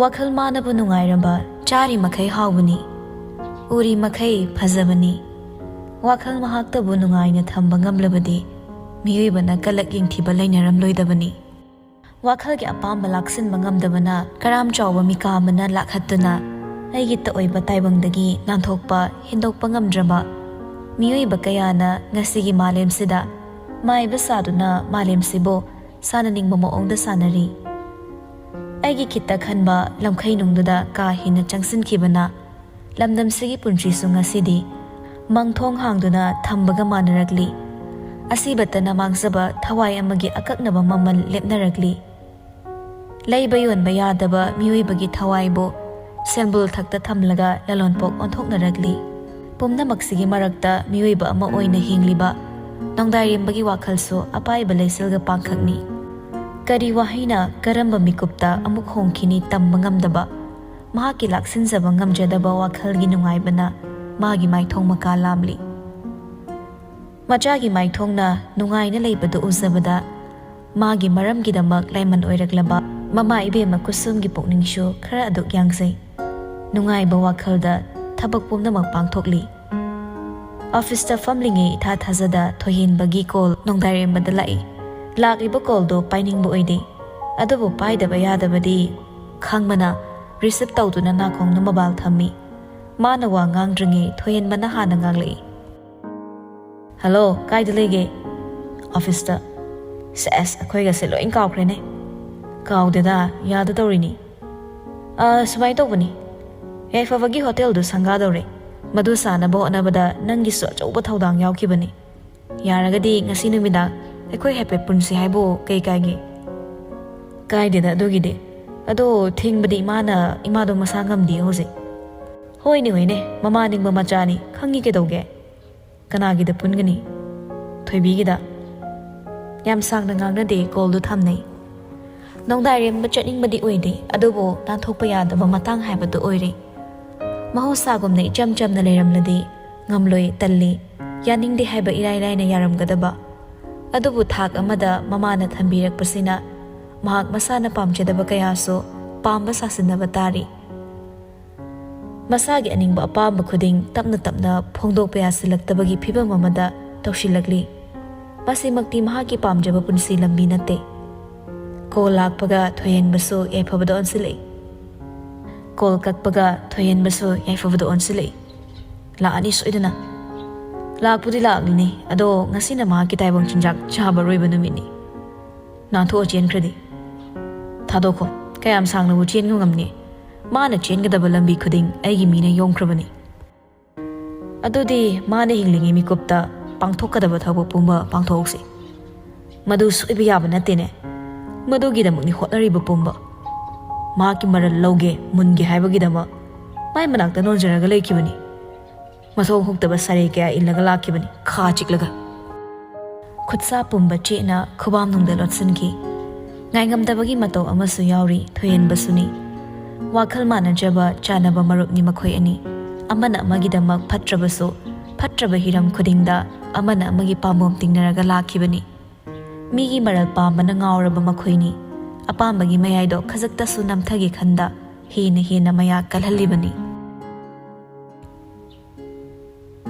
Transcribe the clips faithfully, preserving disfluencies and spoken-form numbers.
ꯋꯥꯈꯜ ꯃꯥꯅꯕꯨ ꯅꯨꯡꯉꯥꯏꯔꯕ, ꯆꯥꯔꯤ ꯃꯈꯩ ꯍꯥꯎꯕꯅꯤ, ꯎꯔꯤ ꯃꯈꯩ ꯐꯖꯕꯅꯤ꯫ ꯋꯥꯈꯜ ꯃꯍꯥꯛꯇꯕꯨ ꯅꯨꯡꯉꯥꯏꯅ ꯊꯝꯕ ꯉꯝꯂꯕꯗꯤ, ꯃꯤꯑꯣꯏꯕꯅ ꯀꯂꯛ ꯌꯦꯡꯊꯤꯕ ꯂꯩꯅꯔꯝꯂꯣꯏꯗꯕꯅꯤ꯫ ꯋꯥꯈꯜꯒꯤ ꯑꯄꯥꯝꯕ ꯂꯥꯛꯁꯤꯟꯕ ꯉꯝꯗꯕꯅ, ꯀꯔꯥꯝ ꯆꯥꯎꯕ ꯃꯤꯀꯥ ꯑꯃꯅ ꯂꯥꯛꯍꯠꯇꯨꯅ, ꯑꯩꯒꯤ ꯇꯑꯣꯏꯕ ꯇꯥꯏꯕꯪꯗꯒꯤ ꯅꯥꯟꯊꯣꯛꯄ, ꯍꯦꯟꯗꯣꯛꯄ ꯉꯝꯗ꯭ꯔꯕ ꯃꯤꯑꯣꯏꯕ ꯀꯌꯥꯅ ꯉꯁꯤꯒꯤ ꯃꯥꯂꯦꯝꯁꯤꯗ ꯃꯥꯏꯕ ꯁꯥꯗꯨꯅ ꯃꯥꯂꯦꯝꯁꯤꯕꯨ ꯁꯥꯟꯅꯅꯤꯡꯕ ꯃꯑꯣꯡꯗ ꯁꯥꯟꯅꯔꯤ꯫ ꯑꯩꯒꯤ ꯈꯤꯠꯇ ꯈꯟꯕ ꯂꯝꯈꯩꯅꯨꯡꯗꯨꯗ ꯀꯥ ꯍꯦꯟꯅ ꯆꯪꯁꯤꯟꯈꯤꯕꯅ, ꯂꯝꯗꯝꯁꯤꯒꯤ ꯄꯨꯟꯁꯤꯁꯨ ꯉꯁꯤꯗꯤ ꯃꯪꯊꯣꯡ ꯍꯥꯡꯗꯨꯅ ꯊꯝꯕꯒ ꯃꯥꯟꯅꯔꯛꯂꯤ꯫ ꯑꯁꯤꯕꯇꯅ ꯃꯥꯡꯖꯕ ꯊꯋꯥꯏ ꯑꯃꯒꯤ ꯑꯀꯛꯅꯕ ꯃꯃꯜ ꯂꯦꯞꯅꯔꯛꯂꯤ꯫ ꯂꯩꯕ ꯌꯣꯟꯕ ꯌꯥꯗꯕ ꯃꯤꯑꯣꯏꯕꯒꯤ ꯊꯋꯥꯏꯕꯨ ꯁꯦꯜꯕꯨꯜ ꯊꯛꯇ ꯊꯝꯂꯒ ꯂꯂꯣꯟꯄꯣꯛ ꯑꯣꯟꯊꯣꯛꯅꯔꯛꯂꯤ꯫ ꯄꯨꯝꯅꯃꯛꯁꯤꯒꯤ ꯃꯔꯛꯇ ꯃꯤꯑꯣꯏꯕ ꯑꯃ ꯑꯣꯏꯅ ꯍꯤꯡꯂꯤꯕ ꯅꯣꯡꯗꯥꯏꯔꯦꯝꯕꯒꯤ ꯋꯥꯈꯜꯁꯨ ꯑꯄꯥꯏꯕ ꯂꯩꯆꯤꯜꯒ ꯄꯥꯡꯈꯛꯅꯤ꯫ ꯀꯔꯤ ꯋꯥꯍꯩꯅ ꯀꯔꯝꯕ ꯃꯤꯀꯨꯞꯇ ꯑꯃꯨꯛ ꯍꯣꯡꯈꯤꯅꯤ ꯇꯝꯕ ꯉꯝꯗꯕ, ꯃꯍꯥꯛꯀꯤ ꯂꯥꯛꯁꯤꯟꯖꯕ ꯉꯝꯖꯗꯕ ꯋꯥꯈꯜꯒꯤ ꯅꯨꯡꯉꯥꯏꯕꯅ ꯃꯥꯒꯤ ꯃꯥꯏꯊꯣꯡ ꯃꯀꯥ ꯂꯥꯝꯂꯤ꯫ ꯃꯆꯥꯒꯤ ꯃꯥꯏꯊꯣꯡꯅ ꯅꯨꯡꯉꯥꯏꯅ ꯂꯩꯕꯗꯨ ꯎꯖꯕꯗ, ꯃꯥꯒꯤ ꯃꯔꯝꯒꯤꯗꯃꯛ ꯂꯥꯏꯃꯟ ꯑꯣꯏꯔꯛꯂꯕ ꯃꯃꯥ ꯏꯕꯦꯝꯃ ꯀꯨꯁꯨꯝꯒꯤ ꯄꯨꯛꯅꯤꯡꯁꯨ ꯈꯔ ꯑꯗꯨꯛ ꯌꯥꯡꯖꯩ꯫ ꯅꯨꯡꯉꯥꯏꯕ ꯋꯥꯈꯜꯗ ꯊꯕꯛ ꯄꯨꯝꯅꯃꯛ ꯄꯥꯡꯊꯣꯛꯂꯤ꯫ ꯑꯣꯐꯤꯁꯇ ꯐꯝꯂꯤꯉꯩ ꯏꯊꯥ ꯊꯥꯖꯗ ꯊꯣꯏꯍꯦꯟꯕꯒꯤ ꯀꯣꯜ ꯅꯣꯡꯗꯥꯏꯔꯦꯝꯕꯗ ꯂꯥꯛꯏ꯫ ꯂꯥꯛꯂꯤꯕ ꯀꯣꯜꯗꯨ ꯄꯥꯏꯅꯤꯡꯕ ꯑꯣꯏꯗꯦ, ꯑꯗꯨꯕꯨ ꯄꯥꯏꯗꯕ ꯌꯥꯗꯕꯗꯤ ꯈꯪꯕꯅ ꯔꯤꯁꯤꯞ ꯇꯧꯗꯨꯅ ꯅꯥꯀꯣꯡꯗ ꯃꯣꯕꯥꯏꯜ ꯊꯝꯃꯤ꯫ ꯃꯥꯅ ꯋꯥ ꯉꯥꯡꯗ꯭ꯔꯤꯉꯩ ꯊꯣꯏꯍꯦꯟꯕꯅ ꯍꯥꯟꯅ ꯉꯥꯡꯂꯛꯏ꯫ "ꯍꯜꯂꯣ, ꯀꯥꯏꯗ ꯂꯩꯒꯦ?" "ꯑꯣꯐꯤꯁꯇ"꯫ "ꯁꯦꯁ, ꯑꯩꯈꯣꯏꯒꯁꯦ ꯂꯣꯏ ꯀꯥꯎꯈ꯭ꯔꯦꯅꯦ"꯫ "ꯀꯥꯎꯗꯦꯗ, ꯌꯥꯗ ꯇꯧꯔꯤꯅꯤ"꯫ "ꯑ, ꯁꯨꯃꯥꯏꯅ ꯇꯧꯕꯅꯤ, ꯌꯥꯏꯐꯕꯒꯤ ꯍꯣꯇꯦꯜꯗꯨ ꯁꯪꯒꯥꯗꯧꯔꯦ꯫ ꯃꯗꯨ ꯁꯥꯅꯕ ꯍꯣꯠꯅꯕꯗ ꯅꯪꯒꯤꯁꯨ ꯑꯆꯧꯕ ꯊꯧꯗꯥꯡ ꯌꯥꯎꯈꯤꯕꯅꯤ꯫ ꯌꯥꯔꯒꯗꯤ ꯉꯁꯤ ꯅꯨꯃꯤꯗꯥꯡ ꯑꯩꯈꯣꯏ ꯍꯥꯏꯐꯦꯠ ꯄꯨꯟꯁꯤ ꯍꯥꯏꯕꯨ ꯀꯩ ꯀꯥꯏꯒꯦ?" "ꯀꯥꯏꯗꯦꯗ ꯑꯗꯨꯒꯤꯗꯤ꯫ ꯑꯗꯣ ꯊꯦꯡꯕꯗꯤ ꯏꯃꯥꯅ, ꯏꯃꯥꯗꯣ ꯃꯁꯥ ꯉꯝꯗꯦ ꯍꯧꯖꯤꯛ"꯫ "ꯍꯣꯏꯅꯦ, ꯍꯣꯏꯅꯦ, ꯃꯃꯥ ꯅꯤꯡꯕ ꯃꯆꯥꯅꯤ, ꯈꯪꯉꯤ ꯀꯩꯗꯧꯒꯦ꯫ ꯀꯅꯥꯒꯤꯗ ꯄꯨꯟꯒꯅꯤ?" "ꯊꯣꯏꯕꯤꯒꯤꯗ"꯫ ꯌꯥꯝ ꯁꯥꯡꯅ ꯉꯥꯡꯅꯗꯦ, ꯀꯣꯜꯗꯨ ꯊꯝꯅꯩ꯫ ꯅꯣꯡꯗꯥꯏꯔꯦꯝꯕ ꯆꯠꯅꯤꯡꯕꯗꯤ ꯑꯣꯏꯗꯦ, ꯑꯗꯨꯕꯨ ꯅꯥꯟꯊꯣꯛꯄ ꯌꯥꯗꯕ ꯃꯇꯥꯡ ꯍꯥꯏꯕꯗꯨ ꯑꯣꯏꯔꯦ꯫ ꯃꯍꯧꯁꯥꯒꯨꯝꯅ ꯏꯆꯝ ꯆꯝꯅ ꯂꯩꯔꯝꯂꯗꯤ ꯉꯝꯂꯣꯏ, ꯇꯜꯂꯤ, ꯌꯥꯅꯤꯡꯗꯦ ꯍꯥꯏꯕ ꯏꯔꯥꯏ ꯂꯥꯏꯅ ꯌꯥꯔꯝꯒꯗꯕ꯫ ꯑꯗꯨꯕꯨ ꯊꯥꯛ ꯑꯃꯗ ꯃꯃꯥꯅ ꯊꯝꯕꯤꯔꯛꯄꯁꯤꯅ ꯃꯍꯥꯛ ꯃꯁꯥꯅ ꯄꯥꯝꯖꯗꯕ ꯀꯌꯥꯁꯨ ꯄꯥꯝꯕ ꯁꯥꯁꯤꯟꯅꯕ ꯇꯥꯔꯤ꯫ ꯃꯁꯥꯒꯤ ꯑꯅꯤꯡꯕ ꯑꯄꯥꯝꯕ ꯈꯨꯗꯤꯡ ꯇꯞꯅ ꯇꯞꯅ ꯐꯣꯡꯗꯣꯛꯄ ꯌꯥꯁꯤꯜꯂꯛꯇꯕꯒꯤ ꯐꯤꯕꯝ ꯑꯃꯗ ꯇꯧꯁꯤꯜꯂꯛꯂꯤ꯫ ꯃꯁꯤꯃꯛꯇꯤ ꯃꯍꯥꯛꯀꯤ ꯄꯥꯝꯖꯕ ꯄꯨꯟꯁꯤ ꯂꯝꯕꯤ ꯅꯠꯇꯦ꯫ ꯀꯣꯜ ꯂꯥꯛꯄꯒ ꯊꯣꯏꯍꯦꯟꯕꯁꯨ ꯌꯥꯏꯐꯕꯗ ꯑꯣꯟꯁꯤꯜꯂꯛꯏ꯫ ꯀꯣꯜ ꯀꯛꯄꯒ ꯊꯣꯏꯍꯦꯟꯕꯁꯨ ꯌꯥꯏꯐꯕꯗ ꯑꯣꯟꯁꯤꯜꯂꯛꯏ꯫ "ꯂꯥꯛꯑꯅꯤ ꯁꯣꯏꯗꯅ꯫" "ꯂꯥꯛꯄꯨꯗꯤ ꯂꯥꯛꯂꯤꯅꯤ, ꯑꯗꯣ ꯉꯁꯤꯅ ꯃꯍꯥꯛꯀꯤ ꯇꯥꯏꯕꯪ ꯆꯤꯟꯖꯥꯛ ꯆꯥꯕ ꯑꯔꯣꯏꯕ ꯅꯨꯃꯤꯠꯅꯤ꯫ ꯅꯥꯟꯊꯣꯛꯑ ꯆꯦꯟꯈ꯭ꯔꯗꯤ?" "ꯊꯥꯗꯣꯛꯈꯣ, ꯀꯌꯥꯝ ꯁꯥꯡꯅꯕꯨ ꯆꯦꯟꯕ ꯉꯝꯅꯤ? ꯃꯥꯅ ꯆꯦꯟꯒꯗꯕ ꯂꯝꯕꯤ ꯈꯨꯗꯤꯡ ꯑꯩꯒꯤ ꯃꯤꯅ ꯌꯣꯝꯈ꯭ꯔꯕꯅꯤ꯫" "ꯑꯗꯨꯗꯤ ꯃꯥꯅ ꯍꯤꯡꯂꯤꯉꯩ ꯃꯤꯀꯨꯞꯇ ꯄꯥꯡꯊꯣꯛꯀꯗꯕ ꯊꯕꯛ ꯄꯨꯝꯕ ꯄꯥꯡꯊꯣꯛꯍꯧꯁꯤ꯫ ꯃꯗꯨ ꯁꯣꯏꯕ ꯌꯥꯕ ꯅꯠꯇꯦꯅꯦ꯫ ꯃꯗꯨꯒꯤꯗꯃꯛꯅꯤ ꯍꯣꯠꯅꯔꯤꯕ ꯄꯨꯝꯕ꯫ ꯃꯍꯥꯛꯀꯤ ꯃꯔꯜ ꯂꯧꯒꯦ, ꯃꯨꯟꯒꯦ ꯍꯥꯏꯕꯒꯤꯗꯃꯛ ꯃꯥꯏ ꯃꯅꯥꯛꯇ ꯅꯣꯟꯖꯔꯒ ꯂꯩꯈꯤꯕꯅꯤ꯫" ꯃꯊꯣꯡ ꯍꯨꯛꯇꯕ ꯁꯔꯩ ꯀꯌꯥ ꯏꯜꯂꯒ ꯂꯥꯛꯈꯤꯕꯅꯤ, ꯈꯥ ꯆꯤꯛꯂꯒ꯫ ꯈꯨꯠꯁꯥ ꯄꯨꯝꯕ ꯆꯦꯠꯅ ꯈꯨꯕꯥꯝꯅꯨꯡꯗ ꯂꯣꯠꯁꯤꯟꯈꯤ꯫ ꯉꯥꯏꯉꯝꯗꯕꯒꯤ ꯃꯇꯧ ꯑꯃꯁꯨ ꯌꯥꯎꯔꯤ ꯊꯣꯏꯍꯦꯟꯕꯁꯨꯅꯤ꯫ ꯋꯥꯈꯜ ꯃꯥꯟꯅꯖꯕ ꯆꯥꯟꯅꯕ ꯃꯔꯨꯞꯅꯤ ꯃꯈꯣꯏ ꯑꯅꯤ꯫ ꯑꯃꯅ ꯑꯃꯒꯤꯗꯃꯛ ꯐꯠꯇ꯭ꯔꯕꯁꯨ, ꯐꯠꯇ꯭ꯔꯕ ꯍꯤꯔꯝ ꯈꯨꯗꯤꯡꯗ ꯑꯃꯅ ꯑꯃꯒꯤ ꯄꯥꯝꯕꯣꯝ ꯇꯤꯡꯅꯔꯒ ꯂꯥꯛꯈꯤꯕꯅꯤ꯫ ꯃꯤꯒꯤ ꯃꯔꯜ ꯄꯥꯝꯕꯅ ꯉꯥꯎꯔꯕ ꯃꯈꯣꯏꯅꯤ꯫ ꯑꯄꯥꯝꯕꯒꯤ ꯃꯌꯥꯏꯗꯣ ꯈꯖꯤꯛꯇꯁꯨ ꯅꯝꯊꯒꯦ ꯈꯟꯗ ꯍꯦꯟꯅ ꯍꯦꯟꯅ ꯃꯌꯥ ꯀꯜꯍꯜꯂꯤꯕꯅꯤ꯫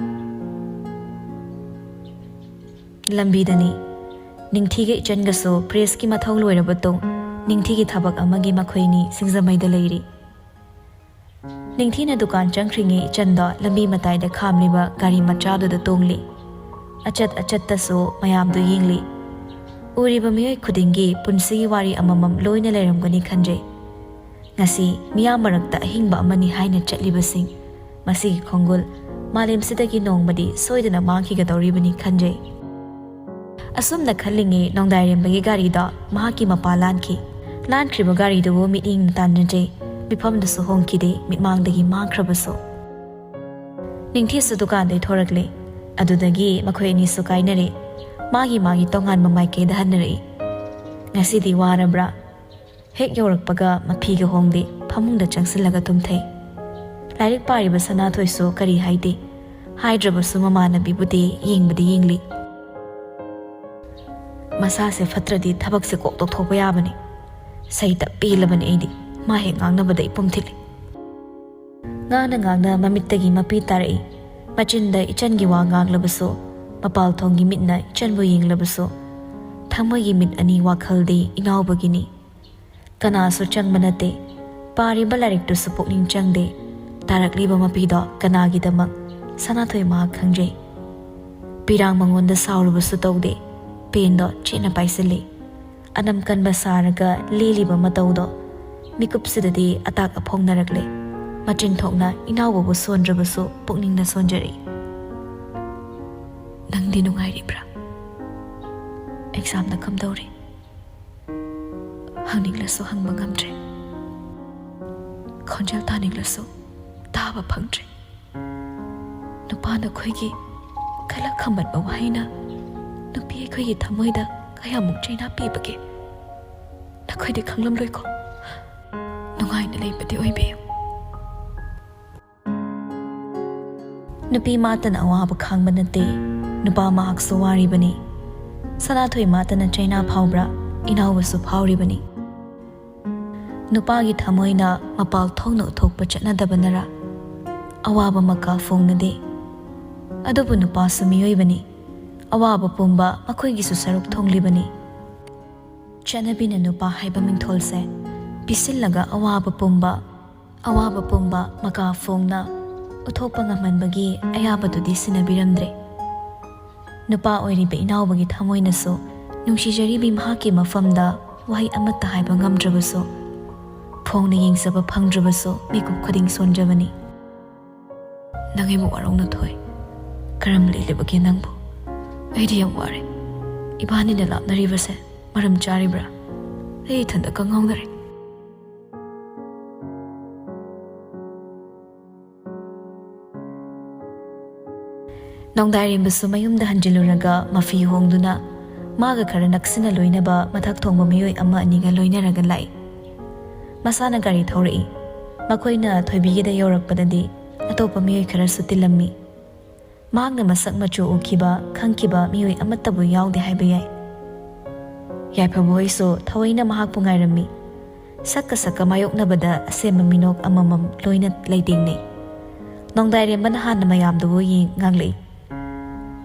ꯂꯝꯕꯤꯗꯅꯤ꯫ ꯅꯤꯡꯊꯤꯒ ꯏꯆꯟꯒꯁꯨ ꯄ꯭ꯔꯦꯁꯀꯤ ꯃꯊꯧ ꯂꯣꯏꯔꯕ ꯇꯨꯡ ꯅꯤꯡꯊꯤꯒꯤ ꯊꯕꯛ ꯑꯃꯒꯤ ꯃꯈꯣꯏꯅꯤ ꯁꯤꯡꯖꯃꯩꯗ ꯂꯩꯔꯤ꯫ ꯅꯤꯡꯊꯤꯅ ꯗꯨꯀꯥꯟ ꯆꯪꯈ꯭ꯔꯤꯉꯩ ꯏꯆꯟꯗꯣ ꯂꯝꯕꯤ ꯃꯇꯥꯏꯗ ꯈꯥꯝꯂꯤꯕ ꯒꯥꯔꯤ ꯃꯆꯥꯗꯨꯗ ꯇꯣꯡꯂꯤ꯫ ꯑꯆꯠ ꯑꯆꯠꯇꯁꯨ ꯃꯌꯥꯝꯗꯨ ꯌꯦꯡꯂꯤ꯫ ꯎꯔꯤꯕ ꯃꯤꯑꯣꯏ ꯈꯨꯗꯤꯡꯒꯤ ꯄꯨꯟꯁꯤꯒꯤ ꯋꯥꯔꯤ ꯑꯃꯃꯝ ꯂꯣꯏꯅ ꯂꯩꯔꯝꯒꯅꯤ ꯈꯟꯖꯩ꯫ ꯉꯁꯤ ꯃꯤꯌꯥꯝ ꯃꯔꯛꯇ ꯑꯍꯤꯡꯕ ꯑꯃꯅꯤ ꯍꯥꯏꯅ ꯆꯠꯂꯤꯕꯁꯤꯡ, ꯃꯁꯤꯒꯤ ꯈꯣꯡꯒꯨꯜ ꯃꯥꯂꯦꯝꯁꯤꯗꯒꯤ ꯅꯣꯡꯃꯗꯤ ꯁꯣꯏꯗꯅ ꯃꯥꯡꯈꯤꯒꯗꯧꯔꯤꯕꯅꯤ ꯈꯟꯖꯩ꯫ ꯑꯁꯨꯝꯅ ꯈꯜꯂꯤꯉꯩ ꯅꯣꯡꯗꯥꯏꯔꯦꯝꯕꯒꯤ ꯒꯥꯔꯤꯗꯣ ꯃꯍꯥꯛꯀꯤ ꯃꯄꯥ ꯂꯥꯟꯈꯤ꯫ ꯂꯥꯟꯈ꯭ꯔꯤꯕ ꯒꯥꯔꯤꯗꯨꯕꯨ ꯃꯤꯠꯌꯦꯡ ꯇꯥꯟꯅꯖꯩ꯫ ꯃꯤꯐꯝꯗꯨꯁꯨ ꯍꯣꯡꯈꯤꯗꯦ, ꯃꯤꯠꯃꯥꯡꯗꯒꯤ ꯃꯥꯡꯈ꯭ꯔꯕꯁꯨ꯫ ꯅꯤꯡꯊꯤꯁꯨ ꯗꯨꯀꯥꯟꯗꯩ ꯊꯣꯔꯛꯂꯦ꯫ ꯑꯗꯨꯗꯒꯤ ꯃꯈꯣꯏ ꯑꯅꯤꯁꯨ ꯀꯥꯏꯅꯔꯦ꯫ ꯃꯥꯒꯤ ꯃꯥꯒꯤ ꯇꯣꯉꯥꯟꯕ ꯃꯥꯏꯀꯩꯗ ꯍꯟꯅꯔꯛꯏ꯫ "ꯉꯁꯤꯗꯤ ꯋꯥꯔꯕ꯭ꯔꯥ?" ꯍꯦꯛ ꯌꯧꯔꯛꯄꯒ ꯃꯐꯤꯒ ꯍꯣꯡꯗꯦ, ꯐꯃꯨꯡꯗ ꯆꯪꯁꯤꯜꯂꯒ ꯇꯨꯝꯊꯩ꯫ ꯂꯥꯏꯔꯤꯛ ꯄꯥꯔꯤꯕ ꯁꯅꯥꯊꯣꯏꯁꯨ ꯀꯔꯤ ꯍꯥꯏꯗꯦ꯫ ꯍꯥꯏꯗ꯭ꯔꯕꯁꯨ ꯃꯃꯥꯟꯅꯕꯤꯕꯨꯗꯤ ꯌꯦꯡꯕꯗꯤ ꯌꯦꯡꯂꯤ꯫ ꯃꯁꯥꯁꯦ ꯐꯠꯇ꯭ꯔꯗꯤ ꯊꯕꯛꯁꯦ ꯀꯣꯛ ꯇꯧꯊꯣꯛꯄ ꯌꯥꯕꯅꯤ꯫ ꯁꯩꯇ ꯄꯦꯜꯂꯕꯅꯤ ꯑꯩꯗꯤ꯫ ꯃꯥ ꯍꯦꯛ ꯉꯥꯡꯅꯕꯗ ꯏꯄꯨꯝ ꯊꯤꯜꯂꯤ꯫ ꯉꯥꯡꯅ ꯉꯥꯡꯅ ꯃꯃꯤꯠꯇꯒꯤ ꯃꯄꯤ ꯇꯥꯔꯛꯏ꯫ ꯃꯆꯤꯟꯗ ꯏꯆꯟꯒꯤ ꯋꯥ ꯉꯥꯡꯂꯕꯁꯨ, ꯃꯄꯥꯜ ꯊꯣꯡꯒꯤ ꯃꯤꯠꯅ ꯏꯆꯟꯕꯨ ꯌꯦꯡꯂꯕꯁꯨ, ꯊꯃꯣꯏꯒꯤ ꯃꯤꯠ ꯑꯅꯤ ꯋꯥꯈꯜꯗꯤ ꯏꯅꯥꯎꯕꯒꯤꯅꯤ꯫ ꯀꯅꯥꯁꯨ ꯆꯪꯕ ꯅꯠꯇꯦ꯫ ꯄꯥꯔꯤꯕ ꯂꯥꯏꯔꯤꯛꯇꯨꯁꯨ ꯄꯨꯛꯅꯤꯡ ꯆꯪꯗꯦ꯫ ꯇꯥꯔꯛꯂꯤꯕ ꯃꯄꯤꯗꯣ ꯀꯅꯥꯒꯤꯗꯃꯛ? ꯁꯅꯥꯊꯣꯏ ꯃꯍꯥꯛ ꯈꯪꯖꯩ꯫ ꯄꯤꯔꯥꯡ ꯃꯉꯣꯟꯗ ꯁꯥꯎꯔꯨꯕꯁꯨ ꯇꯧꯗꯦ꯫ ꯄꯦꯟꯗꯣ ꯆꯦꯠꯅ ꯄꯥꯏꯁꯤꯜꯂꯤ꯫ ꯑꯅꯝ ꯀꯟꯕ ꯁꯥꯔꯒ ꯂꯦꯜꯂꯤꯕ ꯃꯇꯧꯗꯣ ꯃꯤꯀꯨꯞꯁꯤꯗꯗꯤ ꯑꯇꯥꯛ ꯑꯐꯣꯡꯅꯔꯛꯂꯦ꯫ ꯃꯆꯤꯟ ꯊꯣꯛꯅ ꯏꯅꯥꯎꯕꯕꯨ ꯁꯣꯟꯗ꯭ꯔꯕꯁꯨ ꯄꯨꯛꯅꯤꯡꯅ ꯁꯣꯟꯖꯔꯤ꯫ "ꯅꯪꯗꯤ ꯅꯨꯡꯉꯥꯏꯔꯤꯕ꯭ꯔꯥ?" "ꯑꯦꯛꯖꯥꯝꯗ ꯀꯝꯗꯧꯔꯤ?" ꯍꯪꯅꯤꯡꯂꯁꯨ ꯍꯪꯕ ꯉꯝꯗ꯭ꯔꯦ꯫ ꯈꯣꯟꯖꯦꯜ ꯇꯥꯅꯤꯡꯂꯁꯨ ꯇꯥꯕ ꯐꯪꯗ꯭ꯔꯦ꯫ ꯅꯨꯄꯥ ꯅꯈꯣꯏꯒꯤ ꯈꯜꯂꯛ ꯈꯝꯕꯟꯕ ꯋꯥꯍꯩꯅ ꯅꯨꯄꯤ ꯑꯩꯈꯣꯏꯒꯤ ꯊꯃꯣꯏꯗ ꯀꯌꯥꯃꯨꯛ ꯆꯩꯅꯥ ꯄꯤꯕꯒꯦ? ꯅꯈꯣꯏꯗꯤ ꯈꯪꯂꯝꯂꯣꯏꯀꯣ꯫ ꯅꯨꯡꯉꯥꯏꯅ ꯂꯩꯕꯗꯤ ꯑꯣꯏꯕꯤꯌꯨ꯫ ꯅꯨꯄꯤ ꯃꯥꯇꯅ ꯑꯋꯥꯕ ꯈꯥꯡꯕ ꯅꯠꯇꯦ, ꯅꯨꯄꯥ ꯃꯍꯥꯛꯁꯨ ꯋꯥꯔꯤꯕꯅꯤ꯫ ꯁꯅꯥꯊꯣꯏ ꯃꯥꯇꯅ ꯆꯩꯅꯥ ꯐꯥꯎꯕ꯭ꯔꯥ? ꯏꯅꯥꯎꯕꯁꯨ ꯐꯥꯎꯔꯤꯕꯅꯤ꯫ ꯅꯨꯄꯥꯒꯤ ꯊꯃꯣꯏꯅ ꯃꯄꯥꯜ ꯊꯣꯡꯅ ꯎꯠꯊꯣꯛꯄ ꯆꯠꯅꯗꯕꯅꯔꯥ? ꯑꯋꯥꯕ ꯃꯀꯥ ꯐꯣꯡꯅꯗꯦ꯫ ꯑꯗꯨꯕꯨ ꯅꯨꯄꯥꯁꯨ ꯃꯤꯑꯣꯏꯕꯅꯤ꯫ ꯑꯋꯥꯕ ꯄꯨꯝꯕ ꯃꯈꯣꯏꯒꯤꯁꯨ ꯁꯔꯨꯛ ꯊꯣꯡꯂꯤꯕꯅꯤ꯫ ꯆꯠꯅꯕꯤꯅ ꯅꯨꯄꯥ ꯍꯥꯏꯕ ꯃꯤꯡꯊꯣꯜꯁꯦ ꯄꯤꯁꯤꯜꯂꯒ ꯑꯋꯥꯕ ꯄꯨꯝꯕ, ꯑꯋꯥꯕ ꯄꯨꯝꯕ ꯃꯀꯥ ꯐꯣꯡꯅ ꯎꯠꯊꯣꯛꯄ ꯉꯝꯍꯟꯕꯒꯤ ꯑꯌꯥꯕꯗꯨꯗꯤ ꯁꯤꯟꯅꯕꯤꯔꯝꯗ꯭ꯔꯦ꯫ ꯅꯨꯄꯥ ꯑꯣꯏꯔꯤꯕ ꯏꯅꯥꯎꯕꯒꯤ ꯊꯃꯣꯏꯅꯁꯨ ꯅꯨꯡꯁꯤꯖꯔꯤꯕꯤ ꯃꯍꯥꯛꯀꯤ ꯃꯐꯝꯗ ꯋꯥꯍꯩ ꯑꯃꯠꯇ ꯍꯥꯏꯕ ꯉꯝꯗ꯭ꯔꯕꯁꯨ, ꯐꯣꯡꯅ ꯌꯦꯡꯖꯕ ꯐꯪꯗ꯭ꯔꯕꯁꯨ ꯃꯤꯀꯨꯞ ꯈꯨꯗꯤꯡ ꯁꯣꯟꯖꯕꯅꯤ꯫ "ꯅꯪ ꯑꯩꯕꯨ ꯋꯥꯔꯧꯅ ꯊꯣꯏ꯫ ꯀꯔꯝ ꯂꯦꯜꯂꯤꯕꯒꯦ ꯅꯪꯕꯨ? ꯑꯩꯗꯤ ꯌꯥꯝ ꯋꯥꯔꯦ꯫ ꯏꯕꯥꯅꯤꯅ ꯂꯥꯞꯅꯔꯤꯕꯁꯦ ꯃꯔꯝ ꯆꯥꯔꯤꯕ꯭ꯔꯥ? ꯑꯩ ꯏꯊꯟꯇ ꯀꯪꯉꯥꯎꯅꯔꯦ꯫" ꯅꯣꯡꯗꯥꯏꯔꯦꯝꯕꯁꯨ ꯃꯌꯨꯝꯗ ꯍꯟꯖꯤꯜꯂꯨꯔꯒ ꯃꯐꯤ ꯍꯣꯡꯗꯨꯅ ꯃꯥꯒ ꯈꯔ ꯅꯛꯁꯤꯟꯅ ꯂꯣꯏꯅꯕ ꯃꯊꯛ ꯊꯣꯡꯕ ꯃꯤꯑꯣꯏ ꯑꯃ ꯑꯅꯤꯒ ꯂꯣꯏꯅꯔꯒ ꯂꯥꯛꯏ꯫ ꯃꯁꯥꯅ ꯒꯥꯔꯤ ꯊꯧꯔꯛꯏ꯫ ꯃꯈꯣꯏꯅ ꯊꯣꯏꯕꯤꯒꯤꯗ ꯌꯧꯔꯛꯄꯗꯗꯤ ꯑꯇꯣꯞꯄ ꯃꯤꯑꯣꯏ ꯈꯔꯁꯨ ꯇꯤꯜꯂꯝꯃꯤ꯫ ꯃꯍꯥꯛꯅ ꯃꯁꯛ ꯃꯆꯨ ꯎꯈꯤꯕ, ꯈꯪꯈꯤꯕ ꯃꯤꯑꯣꯏ ꯑꯃꯠꯇꯕꯨ ꯌꯥꯎꯗꯦ ꯍꯥꯏꯕ ꯌꯥꯏ꯫ ꯌꯥꯏꯐꯕ ꯍꯣꯏꯁꯨ ꯊꯑꯣꯏꯅ ꯃꯍꯥꯛꯄꯨ ꯉꯥꯏꯔꯝꯃꯤ꯫ ꯁꯛꯀ ꯁꯛꯀ ꯃꯥꯌꯣꯛꯅꯕꯗ ꯑꯁꯦꯝꯕ ꯃꯤꯅꯣꯛ ꯑꯃꯃꯝ ꯂꯣꯏꯅ ꯂꯩꯇꯦꯡꯅꯩ꯫ ꯅꯣꯡꯗꯥꯏꯔꯦꯝꯕꯅ ꯍꯥꯟꯅ ꯃꯌꯥꯝꯗꯨꯕꯨ ꯌꯦꯡ ꯉꯥꯡꯂꯛꯏ꯫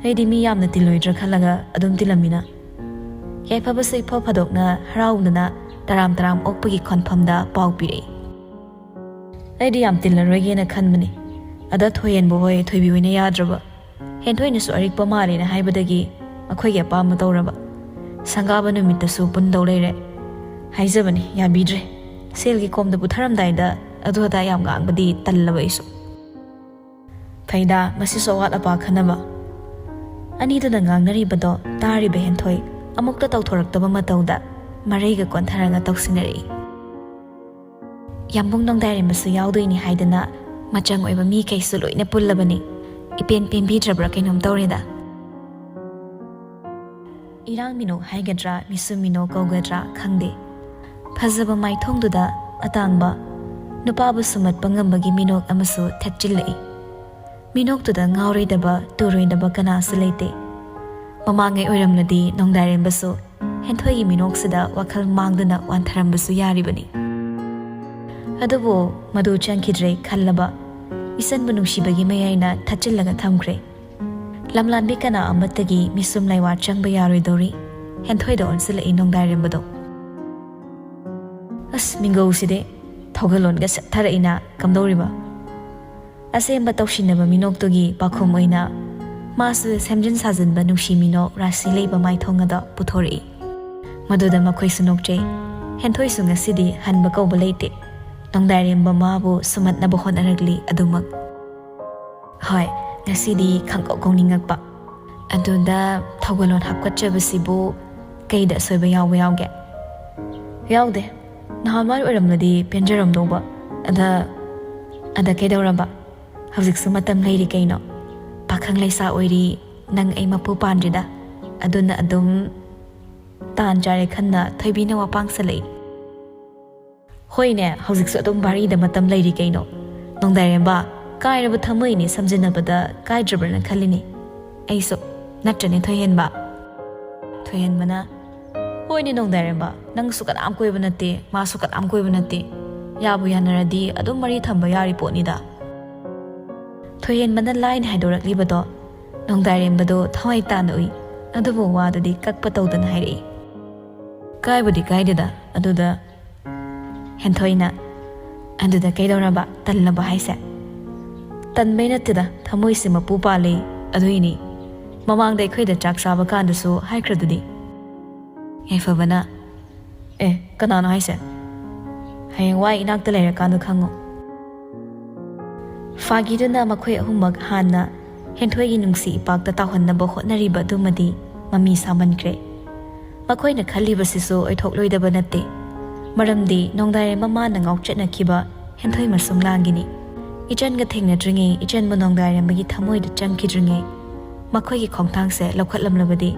ꯑꯩꯗꯤ ꯃꯤ ꯌꯥꯝꯅ ꯇꯤꯜꯂꯣꯏꯗ꯭ꯔꯥ ꯈꯜꯂꯒ ꯑꯗꯨꯝ ꯇꯤꯜꯂꯝꯃꯤꯅ꯫ ꯌꯥꯏꯐꯕꯁꯨ ꯏꯐ ꯐꯥꯗꯣꯛꯅ ꯍꯔꯥꯎꯗꯅ ꯇꯔꯥꯝ ꯇꯔꯥꯝ ꯑꯣꯛꯄꯒꯤ ꯈꯣꯟꯐꯝꯗ ꯄꯥꯎ ꯄꯤꯔꯛꯏ꯫ ꯑꯩꯗꯤ ꯌꯥꯝ ꯇꯤꯜꯂꯔꯣꯏꯒꯦꯅ ꯈꯟꯕꯅꯤ꯫ ꯑꯗ ꯊꯣꯏꯍꯦꯟꯕ ꯍꯣꯏ, ꯊꯣꯏꯕꯤ ꯍꯣꯏꯅ ꯌꯥꯗ꯭ꯔꯕ꯫ ꯍꯦꯟꯊꯣꯏꯅꯁꯨ ꯑꯔꯤꯛꯄ ꯃꯥꯜꯂꯦꯅ ꯍꯥꯏꯕꯗꯒꯤ ꯃꯈꯣꯏꯒꯤ ꯑꯄꯥꯝꯕ ꯇꯧꯔꯕ꯫ ꯁꯪꯒꯥꯕ ꯅꯨꯃꯤꯠꯇꯁꯨ ꯄꯨꯟꯗꯧ ꯂꯩꯔꯦ꯫ ꯍꯥꯏꯖꯕꯅꯤ, ꯌꯥꯕꯤꯗ꯭ꯔꯦ꯫ ꯁꯦꯜꯒꯤ ꯀꯣꯝꯗ ꯄꯨꯊꯔꯝꯗꯥꯏꯗ ꯑꯗꯨ ꯑꯗꯥ ꯌꯥꯝ ꯉꯥꯡꯕꯗꯤ ꯇꯜꯂꯕ ꯑꯩꯁꯨ꯫ ꯐꯩꯗ, ꯃꯁꯤꯁꯨ ꯑꯋꯥꯠ ꯑꯄꯥ ꯈꯟꯅꯕ꯫ ꯑꯅꯤꯗꯨꯅ ꯉꯥꯡꯅꯔꯤꯕꯗꯣ ꯇꯥꯔꯤꯕ ꯍꯦꯟꯊꯣꯏ ꯑꯃꯨꯛꯇ ꯇꯧꯊꯣꯔꯛꯇꯕ ꯃꯇꯧꯗ ꯃꯔꯩꯒ ꯀꯣꯟꯊꯔꯒ ꯇꯧꯁꯤꯟꯅꯔꯛꯏ꯫ ꯌꯥꯝꯕꯨꯡ ꯅꯣꯡꯗꯥꯏꯔꯦꯝꯕꯁꯨ ꯌꯥꯎꯗꯣꯏꯅꯤ ꯍꯥꯏꯗꯅ ꯃꯆꯪ ꯑꯣꯏꯕ ꯃꯤꯈꯩꯁꯨ ꯂꯣꯏꯅ ꯄꯨꯜꯂꯕꯅꯤ꯫ ꯏꯄꯦꯟ ꯄꯦꯟꯕꯤꯗ꯭ꯔꯕ꯭ꯔꯥ ꯀꯩꯅꯣꯝ ꯇꯧꯔꯦꯗ꯫ ꯏꯔꯥꯡ ꯃꯤꯅꯣꯛ ꯍꯥꯏꯒꯗ꯭ꯔꯥ, ꯃꯤꯁꯨꯝ ꯃꯤꯅꯣꯛ ꯀꯧꯒꯗ꯭ꯔꯥ ꯈꯪꯗꯦ꯫ ꯐꯖꯕ ꯃꯥꯏꯊꯣꯡꯗꯨꯗ ꯑꯇꯥꯡꯕ, ꯅꯨꯄꯥꯕꯨ ꯁꯨꯝꯍꯠꯄ ꯉꯝꯕꯒꯤ ꯃꯤꯅꯣꯛ ꯑꯃꯁꯨ ꯊꯦꯠꯆꯤꯜꯂꯛꯏ꯫ ꯃꯤꯅꯣꯛꯇꯨꯗ ꯉꯥꯎꯔꯣꯏꯗꯕ, ꯇꯨꯔꯣꯏꯗꯕ ꯀꯅꯥꯁꯨ ꯂꯩꯇꯦ꯫ ꯃꯃꯥꯡꯉꯩ ꯑꯣꯏꯔꯝꯂꯗꯤ ꯅꯣꯡꯗꯥꯏꯔꯦꯝꯕꯁꯨ ꯍꯦꯟꯊꯣꯏꯒꯤ ꯃꯤꯅꯣꯛꯁꯤꯗ ꯋꯥꯈꯜ ꯃꯥꯡꯗꯨꯅ ꯋꯥꯟꯊꯔꯝꯕꯁꯨ ꯌꯥꯔꯤꯕꯅꯤ꯫ ꯑꯗꯨꯕꯨ ꯃꯗꯨ ꯆꯪꯈꯤꯗ꯭ꯔꯦ ꯈꯜꯂꯕ, ꯏꯆꯟꯕꯨ ꯅꯨꯡꯁꯤꯕꯒꯤ ꯃꯌꯥꯏꯅ ꯊꯠꯆꯤꯜꯂꯒ ꯊꯝꯈ꯭ꯔꯦ꯫ ꯂꯝꯂꯥꯟꯕꯤ ꯀꯅꯥ ꯑꯃꯠꯇꯒꯤ ꯃꯤꯁꯨꯝ ꯂꯩꯋꯥ ꯆꯪꯕ ꯌꯥꯔꯣꯏꯗꯧꯔꯤ꯫ ꯍꯦꯟꯊꯣꯏꯗ ꯑꯣꯟꯁꯤꯜꯂꯛꯏ ꯅꯣꯡꯗꯥꯏꯔꯦꯝꯕꯗꯣ꯫ ꯑꯁ, ꯃꯤꯡꯒꯧꯁꯤꯗꯤ ꯊꯧꯒꯜꯂꯣꯟꯒ ꯁꯦꯠꯊꯔꯛꯏꯅ ꯀꯝꯗꯧꯔꯤꯕ? ꯑꯁꯦꯡꯕ ꯇꯧꯁꯤꯟꯅꯕ ꯃꯤꯅꯣꯛꯇꯨꯒꯤ ꯄꯥꯎꯈꯨꯝ ꯑꯣꯏꯅ ꯃꯥꯁꯨ ꯁꯦꯝꯖꯤꯟ ꯁꯥꯖꯤꯟꯕ ꯅꯨꯡꯁꯤ ꯃꯤꯅꯣꯛ ꯔꯥꯁꯤ ꯂꯩꯕ ꯃꯥꯏꯊꯣꯡ ꯑꯗꯣ ꯄꯨꯊꯣꯔꯛꯏ꯫ ꯃꯗꯨꯗ ꯃꯈꯣꯏꯁꯨ ꯅꯣꯛꯆꯩ꯫ ꯍꯦꯟꯊꯣꯏꯁꯨ ꯉꯁꯤꯗꯤ ꯍꯟꯕ ꯀꯧꯕ ꯂꯩꯇꯦ꯫ ꯅꯣꯡꯗꯥꯏꯔꯦꯝꯕ ꯃꯥꯕꯨ ꯁꯨꯝꯍꯠꯅꯕ ꯍꯣꯠꯅꯔꯛꯂꯤ ꯑꯗꯨꯃꯛ꯫ ꯍꯣꯏ, ꯉꯁꯤꯗꯤ ꯈꯪꯀꯧ ꯀꯧꯅꯤꯡꯉꯛꯄ꯫ ꯑꯗꯨꯗ ꯊꯧꯒꯜꯂꯣꯟ ꯍꯥꯞꯀꯠꯆꯕꯁꯤꯕꯨ ꯀꯩꯗ ꯑꯁꯣꯏꯕ ꯌꯥꯎꯕ ꯌꯥꯎꯒꯦ? ꯌꯥꯎꯗꯦ꯫ ꯅꯍꯥꯟꯋꯥꯏ ꯑꯣꯏꯔꯝꯂꯗꯤ ꯄꯦꯟꯖꯔꯝꯗꯧꯕ꯫ ꯑꯗ, ꯑꯗ ꯀꯩꯗꯧꯔꯕ? ꯍꯧꯖꯤꯛꯁꯨ ꯃꯇꯝ ꯂꯩꯔꯤ ꯀꯩꯅꯣ꯫ ꯄꯥꯈꯪ ꯂꯩꯁꯥ ꯑꯣꯏꯔꯤ, ꯅꯪ ꯑꯩ ꯃꯄꯨ ꯄꯥꯟꯗ꯭ꯔꯤꯗ꯫ ꯑꯗꯨꯅ ꯑꯗꯨꯝ ꯇꯥꯟ ꯆꯥꯔꯦ ꯈꯟꯅ ꯊꯣꯏꯕꯤꯅ ꯋꯥ ꯄꯥꯡꯁꯜꯂꯛꯏ꯫ ꯍꯣꯏꯅꯦ, ꯍꯧꯖꯤꯛꯁꯨ ꯑꯗꯨꯝ ꯚꯥꯔꯤꯗ ꯃꯇꯝ ꯂꯩꯔꯤ ꯀꯩꯅꯣ꯫ ꯅꯣꯡꯗꯥꯏꯔꯦꯝꯕ, ꯀꯥꯏꯔꯕ ꯊꯃꯣꯏꯅꯤ ꯁꯝꯖꯤꯟꯅꯕꯗ ꯀꯥꯏꯗ꯭ꯔꯕ꯭ꯔꯅ ꯈꯜꯂꯤꯅꯤ꯫ ꯑꯩꯁꯨ, ꯅꯠꯇ꯭ꯔꯅꯦ ꯊꯣꯏꯍꯦꯟꯕ? ꯊꯣꯏꯍꯦꯟꯕꯅ, "ꯍꯣꯏꯅꯦ ꯅꯣꯡꯗꯥꯏꯔꯦꯝꯕ, ꯅꯪꯁꯨ ꯀꯅꯥꯝ ꯀꯣꯏꯕ ꯅꯠꯇꯦ, ꯃꯥꯁꯨ ꯀꯅꯥꯝ ꯀꯣꯏꯕ ꯅꯠꯇꯦ꯫ ꯌꯥꯕꯨ ꯌꯥꯅꯔꯗꯤ ꯑꯗꯨꯝ ꯃꯔꯤ ꯊꯝꯕ ꯌꯥꯔꯤ ꯄꯣꯠꯅꯤꯗ꯫" ꯊꯣꯏꯍꯦꯟꯕꯅ ꯂꯥꯏꯅ ꯍꯥꯏꯗꯣꯔꯛꯂꯤꯕꯗꯣ ꯅꯣꯡꯗꯥꯏꯔꯦꯝꯕꯗꯣ ꯊꯋꯥꯏ ꯇꯥꯅ ꯎꯏ꯫ ꯑꯗꯨꯕꯨ ꯋꯥꯗꯨꯗꯤ ꯀꯛꯄ ꯇꯧꯗꯅ ꯍꯥꯏꯔꯛꯏ꯫ "ꯀꯥꯏꯕꯨꯗꯤ ꯀꯥꯏꯗꯦꯗ, ꯑꯗꯨꯗ..." ꯍꯦꯟꯊꯣꯏꯅ, "ꯑꯗꯨꯗ ꯀꯩꯗꯧꯔꯕ? ꯇꯜꯂꯕ ꯍꯥꯏꯁꯦ?" "ꯇꯟꯕꯩ ꯅꯠꯇꯦꯗ, ꯊꯃꯣꯏꯁꯦ ꯃꯄꯨ ꯄꯥꯜꯂꯤ, ꯑꯗꯨꯏꯅꯤ꯫ ꯃꯃꯥꯡꯗ ꯑꯩꯈꯣꯏꯗ ꯆꯥꯛ ꯆꯥꯕ ꯀꯥꯟꯗꯁꯨ ꯍꯥꯏꯈ꯭ꯔꯗꯨꯗꯤ꯫" ꯌꯥꯏꯐꯕꯅ, "ꯑꯦ, ꯀꯅꯥꯅꯣ ꯍꯥꯏꯁꯦ? ꯍꯌꯦꯡꯋꯥꯏ ꯏꯅꯥꯛꯇ ꯂꯩꯔꯀꯥꯟꯗ ꯈꯪꯉꯣ꯫" ꯐꯥꯒꯤꯗꯨꯅ ꯃꯈꯣꯏ ꯑꯍꯨꯝꯃꯛ ꯍꯥꯟꯅ ꯍꯦꯟꯊꯣꯏꯒꯤ ꯅꯨꯡꯁꯤ ꯏꯄꯥꯛꯇ ꯇꯥꯎꯍꯟꯅꯕ ꯍꯣꯠꯅꯔꯤꯕ ꯑꯗꯨꯃꯗꯤ ꯃꯃꯤ ꯁꯥꯃꯟꯈ꯭ꯔꯦ꯫ ꯃꯈꯣꯏꯅ ꯈꯜꯂꯤꯕꯁꯤꯁꯨ ꯑꯣꯏꯊꯣꯛꯂꯣꯏꯗꯕ ꯅꯠꯇꯦ꯫ ꯃꯔꯝꯗꯤ ꯅꯣꯡꯗꯥꯏꯔꯦꯝꯕ ꯃꯥꯅ ꯉꯥꯎꯆꯠꯅꯈꯤꯕ ꯍꯦꯟꯊꯣꯏ ꯃꯁꯨꯡ ꯂꯥꯡꯒꯤꯅꯤ꯫ ꯏꯆꯟꯒ ꯊꯦꯡꯅꯗ꯭ꯔꯤꯉꯩ, ꯏꯆꯟꯕꯨ ꯅꯣꯡꯗꯥꯏꯔꯦꯝꯕꯒꯤ ꯊꯃꯣꯏꯗ ꯆꯪꯈꯤꯗ꯭ꯔꯤꯉꯩ ꯃꯈꯣꯏꯒꯤ ꯈꯣꯡꯊꯥꯡꯁꯦ ꯂꯧꯈꯠꯂꯝꯂꯕꯗꯤ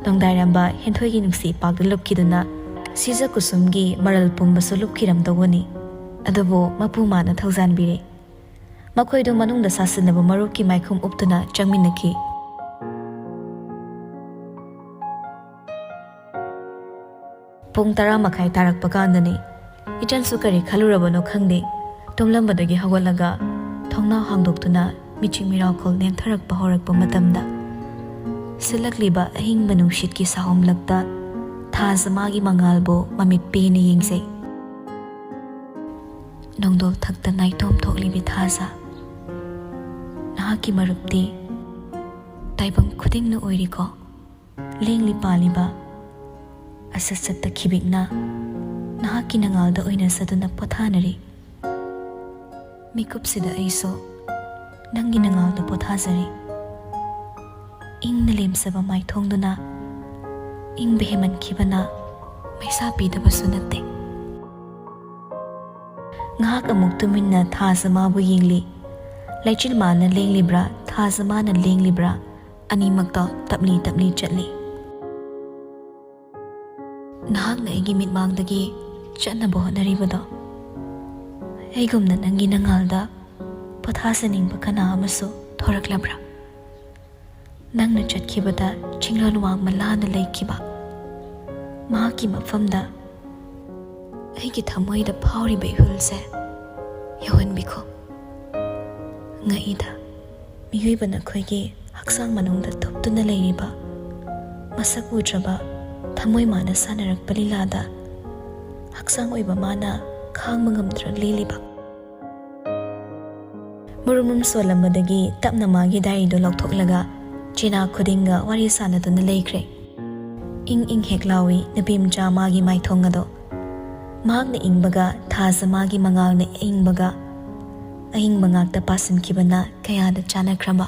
ꯅꯣꯡꯗꯥꯏꯔꯦꯝꯕ ꯍꯦꯟꯊꯣꯏꯒꯤ ꯅꯨꯡꯁꯤ ꯏꯄꯥꯛꯇ ꯂꯨꯞꯈꯤꯗꯨꯅ ꯁꯤꯖ ꯀꯨꯁꯨꯝꯒꯤ ꯃꯔꯜ ꯄꯨꯝꯕꯁꯨ ꯂꯨꯞꯈꯤꯔꯝꯗꯧꯕꯅꯤ꯫ ꯑꯗꯨꯕꯨ ꯃꯄꯨ ꯃꯥꯅ ꯊꯧꯖꯥꯟꯕꯤꯔꯦ꯫ ꯃꯈꯣꯏꯗꯨ ꯃꯅꯨꯡꯗ ꯁꯥꯁꯤꯟꯅꯕ ꯃꯔꯨꯞꯀꯤ ꯃꯥꯏꯈꯨꯝ ꯎꯞꯇꯨꯅ ꯆꯪꯃꯤꯟꯅꯈꯤ꯫ ꯄꯨꯡ ꯇꯔꯥ ꯃꯈꯥꯏ ꯇꯥꯔꯛꯄ ꯀꯥꯟꯗꯅꯤ꯫ ꯏꯆꯟꯁꯨ ꯀꯔꯤ ꯈꯜꯂꯨꯔꯕꯅꯣ ꯈꯪꯗꯦ, ꯇꯨꯝꯂꯝꯕꯗꯒꯤ ꯍꯧꯒꯠꯂꯒ ꯊꯣꯡꯅꯥꯎ ꯍꯥꯡꯗꯣꯛꯇꯨꯅ ꯃꯤꯆꯤꯛ ꯃꯤꯔꯥꯎꯈꯣꯜ ꯅꯦꯝꯊꯔꯛꯄ ꯍꯧꯔꯛꯄ ꯃꯇꯝꯗ, ꯁꯤꯠꯂꯛꯂꯤꯕ ꯑꯍꯤꯡꯕ ꯅꯨꯡꯁꯤꯠꯀꯤ ꯁꯥꯍꯣꯝꯂꯛꯇ ꯊꯥꯖ ꯃꯥꯒꯤ ꯃꯉꯥꯜꯕꯨ ꯃꯃꯤꯠ ꯄꯦꯅ ꯌꯦꯡꯖꯩ꯫ ꯅꯣꯡꯗꯣꯜ ꯊꯛꯇ ꯅꯥꯏꯇꯣꯝ ꯊꯣꯛꯂꯤꯕꯤ ꯊꯥꯖ, ꯅꯍꯥꯛꯀꯤ ꯃꯔꯨꯞꯇꯤ ꯇꯥꯏꯕꯪ ꯈꯨꯗꯤꯡꯅ ꯑꯣꯏꯔꯤꯀꯣ꯫ ꯂꯦꯡꯂꯤ ꯄꯥꯜꯂꯤꯕ ꯑꯁꯠ ꯁꯠꯇ ꯈꯤꯕꯤꯛꯅ ꯅꯍꯥꯛꯀꯤ ꯅꯉꯥꯜꯗ ꯑꯣꯏꯅꯖꯗꯨꯅ ꯄꯣꯊꯥꯅꯔꯤ꯫ ꯃꯤꯀꯨꯞꯁꯤꯗ ꯑꯩꯁꯨ ꯅꯪꯒꯤ ꯅꯉꯥꯜꯗ ꯄꯣꯊꯥꯖꯔꯤ꯫ ꯏꯪꯅ ꯂꯦꯝꯖꯕ ꯃꯥꯏꯊꯣꯡꯗꯨꯅ ꯏꯪꯕ ꯍꯦꯃꯟꯈꯤꯕꯅ ꯃꯩꯁꯥ ꯄꯤꯗꯕꯁꯨ ꯅꯠꯇꯦ꯫ ꯉꯥꯏꯍꯥꯛ ꯑꯃꯨꯛ ꯇꯨꯃꯤꯟꯅ ꯊꯥꯖ ꯃꯥꯕꯨ ꯌꯦꯡꯂꯤ꯫ ꯂꯩꯆꯤꯜ ꯃꯥꯅ ꯂꯦꯡꯂꯤꯕ꯭ꯔꯥ, ꯊꯥꯖ ꯃꯥꯅ ꯂꯦꯡꯂꯤꯕ꯭ꯔꯥ, ꯑꯅꯤꯃꯛꯇꯣ ꯇꯞꯂꯤ ꯇꯞꯂꯤ ꯆꯠꯂꯤ꯫ ꯅꯍꯥꯛꯅ ꯑꯩꯒꯤ ꯃꯤꯠꯃꯥꯡꯗꯒꯤ ꯆꯠꯅꯕ ꯍꯣꯠꯅꯔꯤꯕꯗꯣ, ꯑꯩꯒꯨꯝꯅ ꯅꯪꯒꯤ ꯅꯉꯥꯜꯗ ꯄꯣꯊꯥꯖꯅꯤꯡꯕ ꯀꯅꯥ ꯑꯃꯁꯨ ꯊꯣꯔꯛꯂꯕ꯭ꯔꯥ? ꯅꯪꯅ ꯆꯠꯈꯤꯕꯗ ꯆꯤꯡꯂꯣꯟ ꯋꯥꯡꯃ ꯂꯥꯅ ꯂꯩꯈꯤꯕ, ꯃꯍꯥꯛꯀꯤ ꯃꯐꯝꯗ ꯑꯩꯒꯤ ꯊꯃꯣꯏꯗ ꯐꯥꯎꯔꯤꯕ ꯏꯍꯨꯜꯁꯦ ꯌꯧꯍꯟꯕꯤꯈꯣ꯫ ꯉꯛꯏꯗ, ꯃꯤꯑꯣꯏꯕꯅ ꯑꯩꯈꯣꯏꯒꯤ ꯍꯛꯆꯥꯡ ꯃꯅꯨꯡꯗ ꯊꯨꯞꯇꯨꯅ ꯂꯩꯔꯤꯕ, ꯃꯁꯛ ꯎꯗ꯭ꯔꯕ ꯊꯃꯣꯏ ꯃꯥꯅ ꯁꯥꯟꯅꯔꯛꯄ ꯂꯤꯂꯥꯗ ꯍꯛꯆꯥꯡ ꯑꯣꯏꯕ ꯃꯥꯅ ꯈꯥꯡꯕ ꯉꯝꯗ꯭ꯔ ꯂꯦꯜꯂꯤꯕ꯫ ꯃꯨꯔꯨꯝ ꯃꯨꯔꯨꯝ ꯁꯣꯜꯂꯝꯕꯗꯒꯤ ꯇꯞꯅ ꯃꯥꯒꯤ ꯗꯥꯏꯔꯤꯗꯨ ꯂꯧꯊꯣꯛꯂꯒ ꯆꯦꯅꯥ ꯈꯨꯗꯤꯡꯒ ꯋꯥꯔꯤ ꯁꯥꯟꯅꯗꯨꯅ ꯂꯩꯈ꯭ꯔꯦ꯫ ꯏꯪ ꯏꯪ ꯍꯦꯛ ꯂꯥꯎꯏ ꯅꯨꯄꯤ ꯃꯆꯥ ꯃꯥꯒꯤ ꯃꯥꯏꯊꯣꯡ ꯑꯗꯣ꯫ ꯃꯍꯥꯛꯅ ꯏꯪꯕꯒ ꯊꯥꯖ ꯃꯥꯒꯤ ꯃꯉꯥꯜꯅ ꯏꯪꯕꯒ ꯑꯏꯪꯕ ꯉꯥꯛꯇ ꯄꯥꯁꯤꯟꯈꯤꯕꯅ ꯀꯌꯥꯗ ꯆꯥꯟꯅꯈ꯭ꯔꯕ꯫